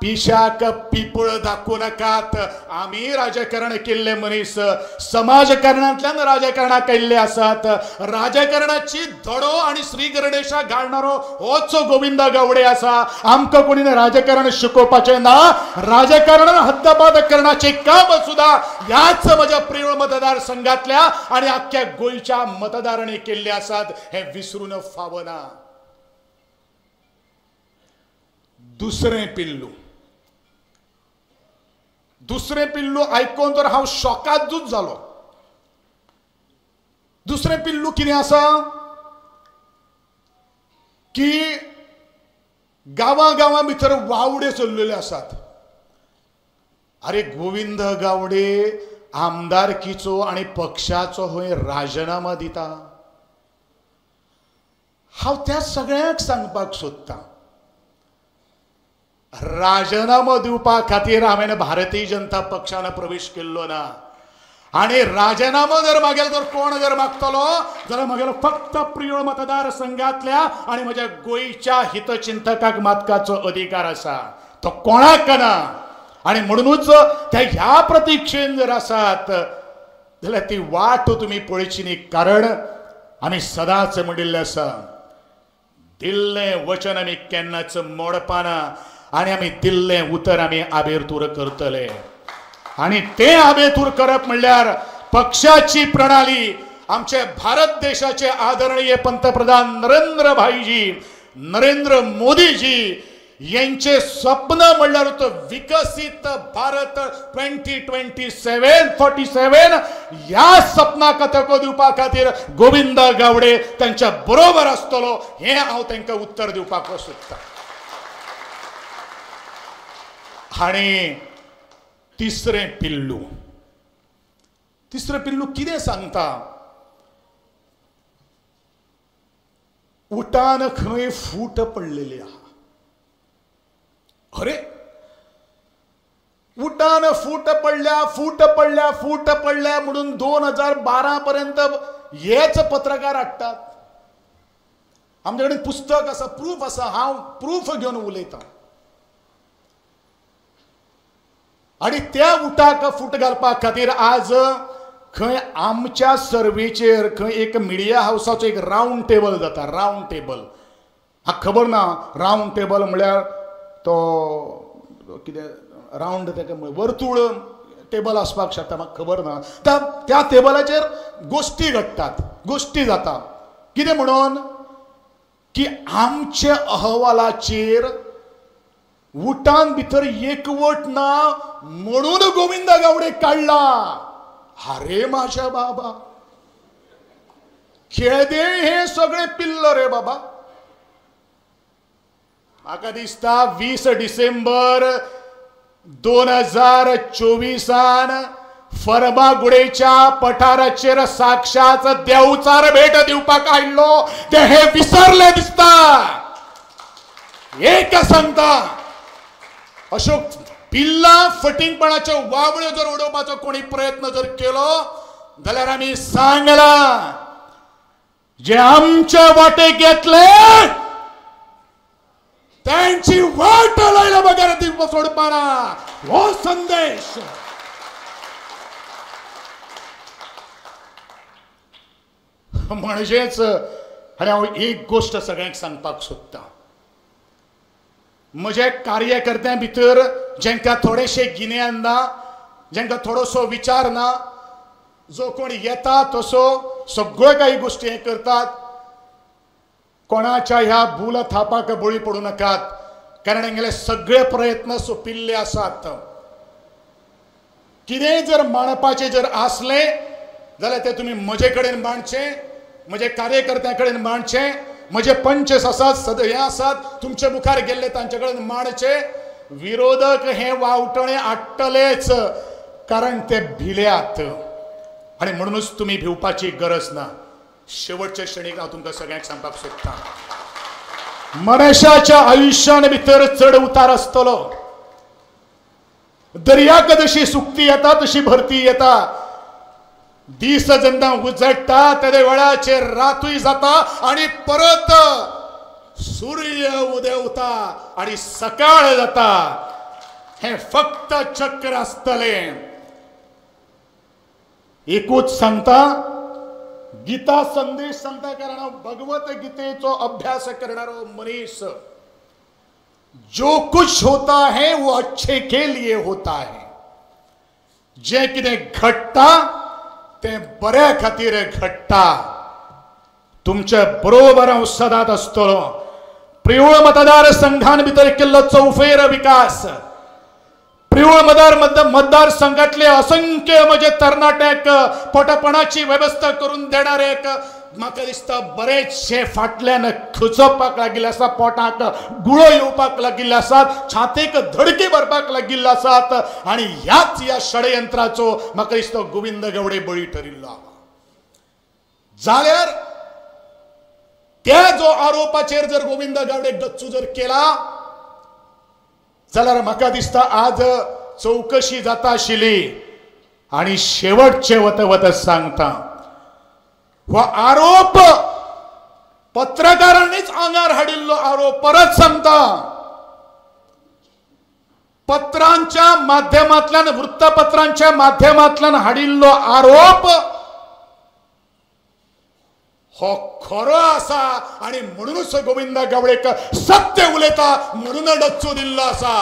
पिशाक पिपळ दाखोवं नाकात. आमी राजकारण केल्ले मनीस, समाजकारणांतल्यान राजकारणाक आयिल्ले आसात. राजकारणाची धडो आनी श्री गणेशा घालणारो होच गोविंद गावडे आसा. आमकां कोणी राजकारण शिकोवपाचें ना. राजकारण हद्दबाद करण्याचें काम सुद्दां ह्याच म्हज्या प्रेळ मतदारसंघातल्या आनी आख्ख्या गोंयच्या मतदारांनी केल्ले आसात हें विसरून फावना. दुसरें पिल्लू, दुसरें पिल्लू आयकून तर हांव शॉकादूच जालो. दुसरें पिल्लू कितें आसा की गांवां गांवां भितर वावडे चल्लेले आसात. अरे गोविंद गावडे आमदारकीचो आनी पक्षाचो हय राजीनामा दिता. हांव त्या सगळ्यांक सांगपाक सोदतां, राजीनामो दिवपा खातीर हांवें भारतीय जनता पक्षान प्रवेश केल्लो ना. आनी राजीनामो जर मागेलो तर कोण जर मागतलो जाल्यार मागेलो फक्त प्रियोळ मतदारसंघातल्या आनी म्हज्या गोंयच्या हितचिंतकाक मागपाचो अधिकार आसा, तो कोणाक ना. आनी म्हणूनच त्या ह्या प्रतिक्षेन जर आसात जाल्यार ती वाट तुमी पळयची न्ही, कारण आमी सदांच म्हणिल्लें आसा, दिल्लें वचन आमी केन्नाच मोडपाना आनी आमी दिल्लें उतर आमी आबेरतूर करतले. आनी तें आबेतूर करप म्हणल्यार पक्षाची प्रणाली, आमचे भारत देशाचे आदरणीय पंतप्रधान नरेंद्र भाईजी, नरेंद्र मोदीजी यांचे स्वप्न म्हणल्यार तो विकसित भारत 2027 47 ह्या स्वप्नाक तेंको दिवपा खातीर गोविंद गावडे तांच्या बरोबर आसतलो हें हांव तांकां उत्तर दिवपाक सोदतां. आनी तिसरें पिल्लू, तिसरें पिल्लू कितें सांगता, उटान खंय फूट पडलेली आहा. अरे उटान फूट पडल्या, फूट पडल्या, फूट पडल्या म्हणून 2012 पर्यंत हेच पत्रकार हाडटात. आमचे कडेन पुस्तक आसा, प्रूफ आसा, हांव प्रूफ घेवन उलयतां. आनी त्या उटाक फूट घालपा खातीर आज खंय आमच्या सर्वेचेर खंय एक मिडिया हावसाचो एक रावंड टेबल जाता, रावंड टेबल म्हाका खबर ना, रावंड टेबल म्हळ्यार तो कितें रावंड ताका वर्तुळ टेबल आसपाक शकता, म्हाका खबर ना. त्या टेबलाचेर गोश्टी घडटात, गोश्टी जाता. कितें म्हणून की आमच्या अहवालाचेर उटान भितर एकवट ना म्हणून गोविंद गावडे काडला. अरे माझ्या बाबा, खेळदे हे सगळे पिल्ल रे बाबा. म्हाका दिसता 20 डिसेंबर 2024 फर्मागुडेच्या पठाराचेर साक्षात देवचार भेट दिवपाक आयिल्लो, ते हे विसरले दिसता. एक सांगता, अशो पिल्ला फटींगपणाच्यो वावळ्यो जर उडोवपाचो कोणी प्रयत्न जर केलो जाल्यार आमी सांगला, जे आमच्या वाटेक येतले त्यांची वाट लायला बगर दिवपा सोडपाना, हो संदेश. म्हणजेच आनी हांव एक गोश्ट सगळ्यांक सांगपाक सोदतां, म्हज्या कार्यकर्त्यां भितर जांकां थोडेशें गिन्यान ना, जांकां थोडोसो विचार ना, जो कोण येता तसो सगळ्यो काही गोश्टी हें करतात, कोणाच्या ह्या भूल थापाक बळी पडूं नाकात, कारण हांगेले सगळे प्रयत्न सोंपिल्ले आसात. कितेंय जर मांडपाचें जर आसलें जाल्यार तें तुमी म्हजे कडेन मांडचें, म्हजे कार्यकर्त्यां कडेन मांडचें, म्हजे पंचस आसात, सद हे आसात तुमचे मुखार गेल्ले तांचे कडेन मांडचे. विरोधक हे वावटणे आडटलेच, कारण ते भिल्यात. आनी म्हणूनच तुमी भिवपाची गरज ना. शेवटच्या क्षणीक हांव तुमकां सगळ्यांक सांगपाक सोदतां, मनशाच्या आयुश्यान भितर चड उतार आसतलो. दर्याक जशी सुकती येता तशी भरती येता. दीस जेन्ना उजळटा तेदे वेळाचेर रातूय जाता आनी परत सूर्य उदेवता आनी सकाळ जाता. हें फक्त चक्र आसतलें. एकूच सांगता, गीता संदेश सांगता, कारण हांव भगवत गीतेचो अभ्यास करणारो मनीस. जो कुछ होता है वो अच्छे के लिए होता है. जें कितें घडटा तें बऱ्या खातीर घडटा. तुमचे बरोबर हांव सदांच आसतलो. प्रियोळ मतदारसंघान भितर केल्लो चौफेर विकास, प्रियोळ मतदारसंघातले असंख्य म्हजे तरणाट्यांक पोटपणाची वेवस्था करून देणारे एक म्हाका दिसता बरेचशे फाटल्यान खुचोवपाक लागिल्ले आसा, पोटाक गुळो येवपाक लागिल्ले आसात, छातेक धडकी भरपाक लागिल्ले आसात आनी ह्याच ह्या षडयंत्राचो म्हाका दिसता गोविंद गावडे बळी ठरिल्लो. जाल्यार त्या जो आरोपाचेर जर गोविंद गावडे गच्चू जर केला जाल्यार म्हाका दिसता आज चवकशी जाता आशिल्ली. आनी शेवटचे वत वत सांगता, हो आरोप पत्रकारांनीच आंगार हाडिल्लो आरोप. परत सांगता, पत्रांच्या माध्यमांतल्यान, वृत्तपत्रांच्या माध्यमांतल्यान हाडिल्लो आरोप हो खरो आसा आनी म्हणूनच गोविंद गावडेक सत्य उलयता म्हणून डच्चू दिल्लो आसा.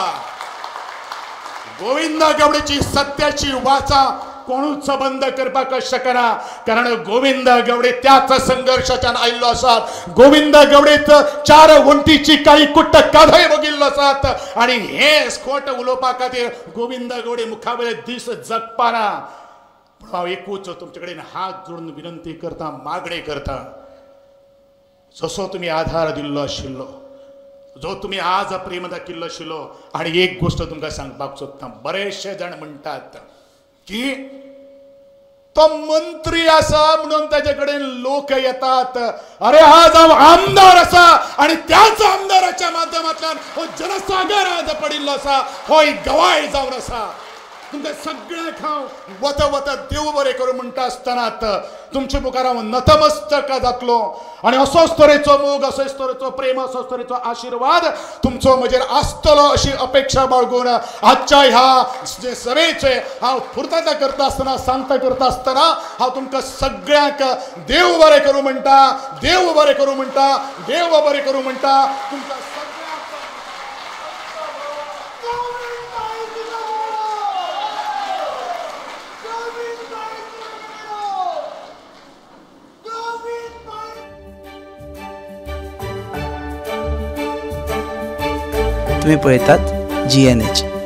गोविंद गावडेची सत्याची वाचा कोणूच बंद करपाक शकना, कारण गोविंद गावडे त्याच संघर्शाच्यान आयिल्लो आसात. गोविंद गावडेच चार वण्टीची काळी कुट्ट कादय बघिल्लो आसात आनी हे खोट उलोवपा खातीर गोविंद गावडे मुखावेले दीस जगपाना. पूण हांव एकूच तुमचे कडेन हात जोडून विनंती करता, मागणी करता, जसो तुमी आधार दिल्लो आशिल्लो, जो तुमी आज प्रेम दाखयल्लो आशिल्लो. आनी एक गोश्ट तुमकां सांगपाक सोदता, बरेचशे जाण म्हणटात की तो मंत्री आसा म्हणून ताजे कडेन लोक येतात. अरे आज हांव आमदार आसा आनी त्याच आमदाराच्या माध्यमांतल्यान हो जनसागर आज पडिल्लो आसा, हो एक गवाय जावन आसा. तुमकां सगळ्यांक हांव वता वता देव बरें करूं म्हणटा आसतनाच तुमचे मुखार हांव नतमस्तक जातलो आनी असोच तरेचो मोग, असोच तरेचो प्रेम, असोच तरेचो आशिर्वाद तुमचो म्हजेर आसतलो अशी अपेक्षा बाळगून आजच्या ह्या जे सभेचे हांव पुर्तता करता आसतना, सांगता करता आसतना हांव तुमकां सगळ्यांक देव बरें करूं म्हणटा, देव बरें करूं म्हणटा, देव बरें करूं म्हणटा. तुमकां तुम्ही पळयतात GNH.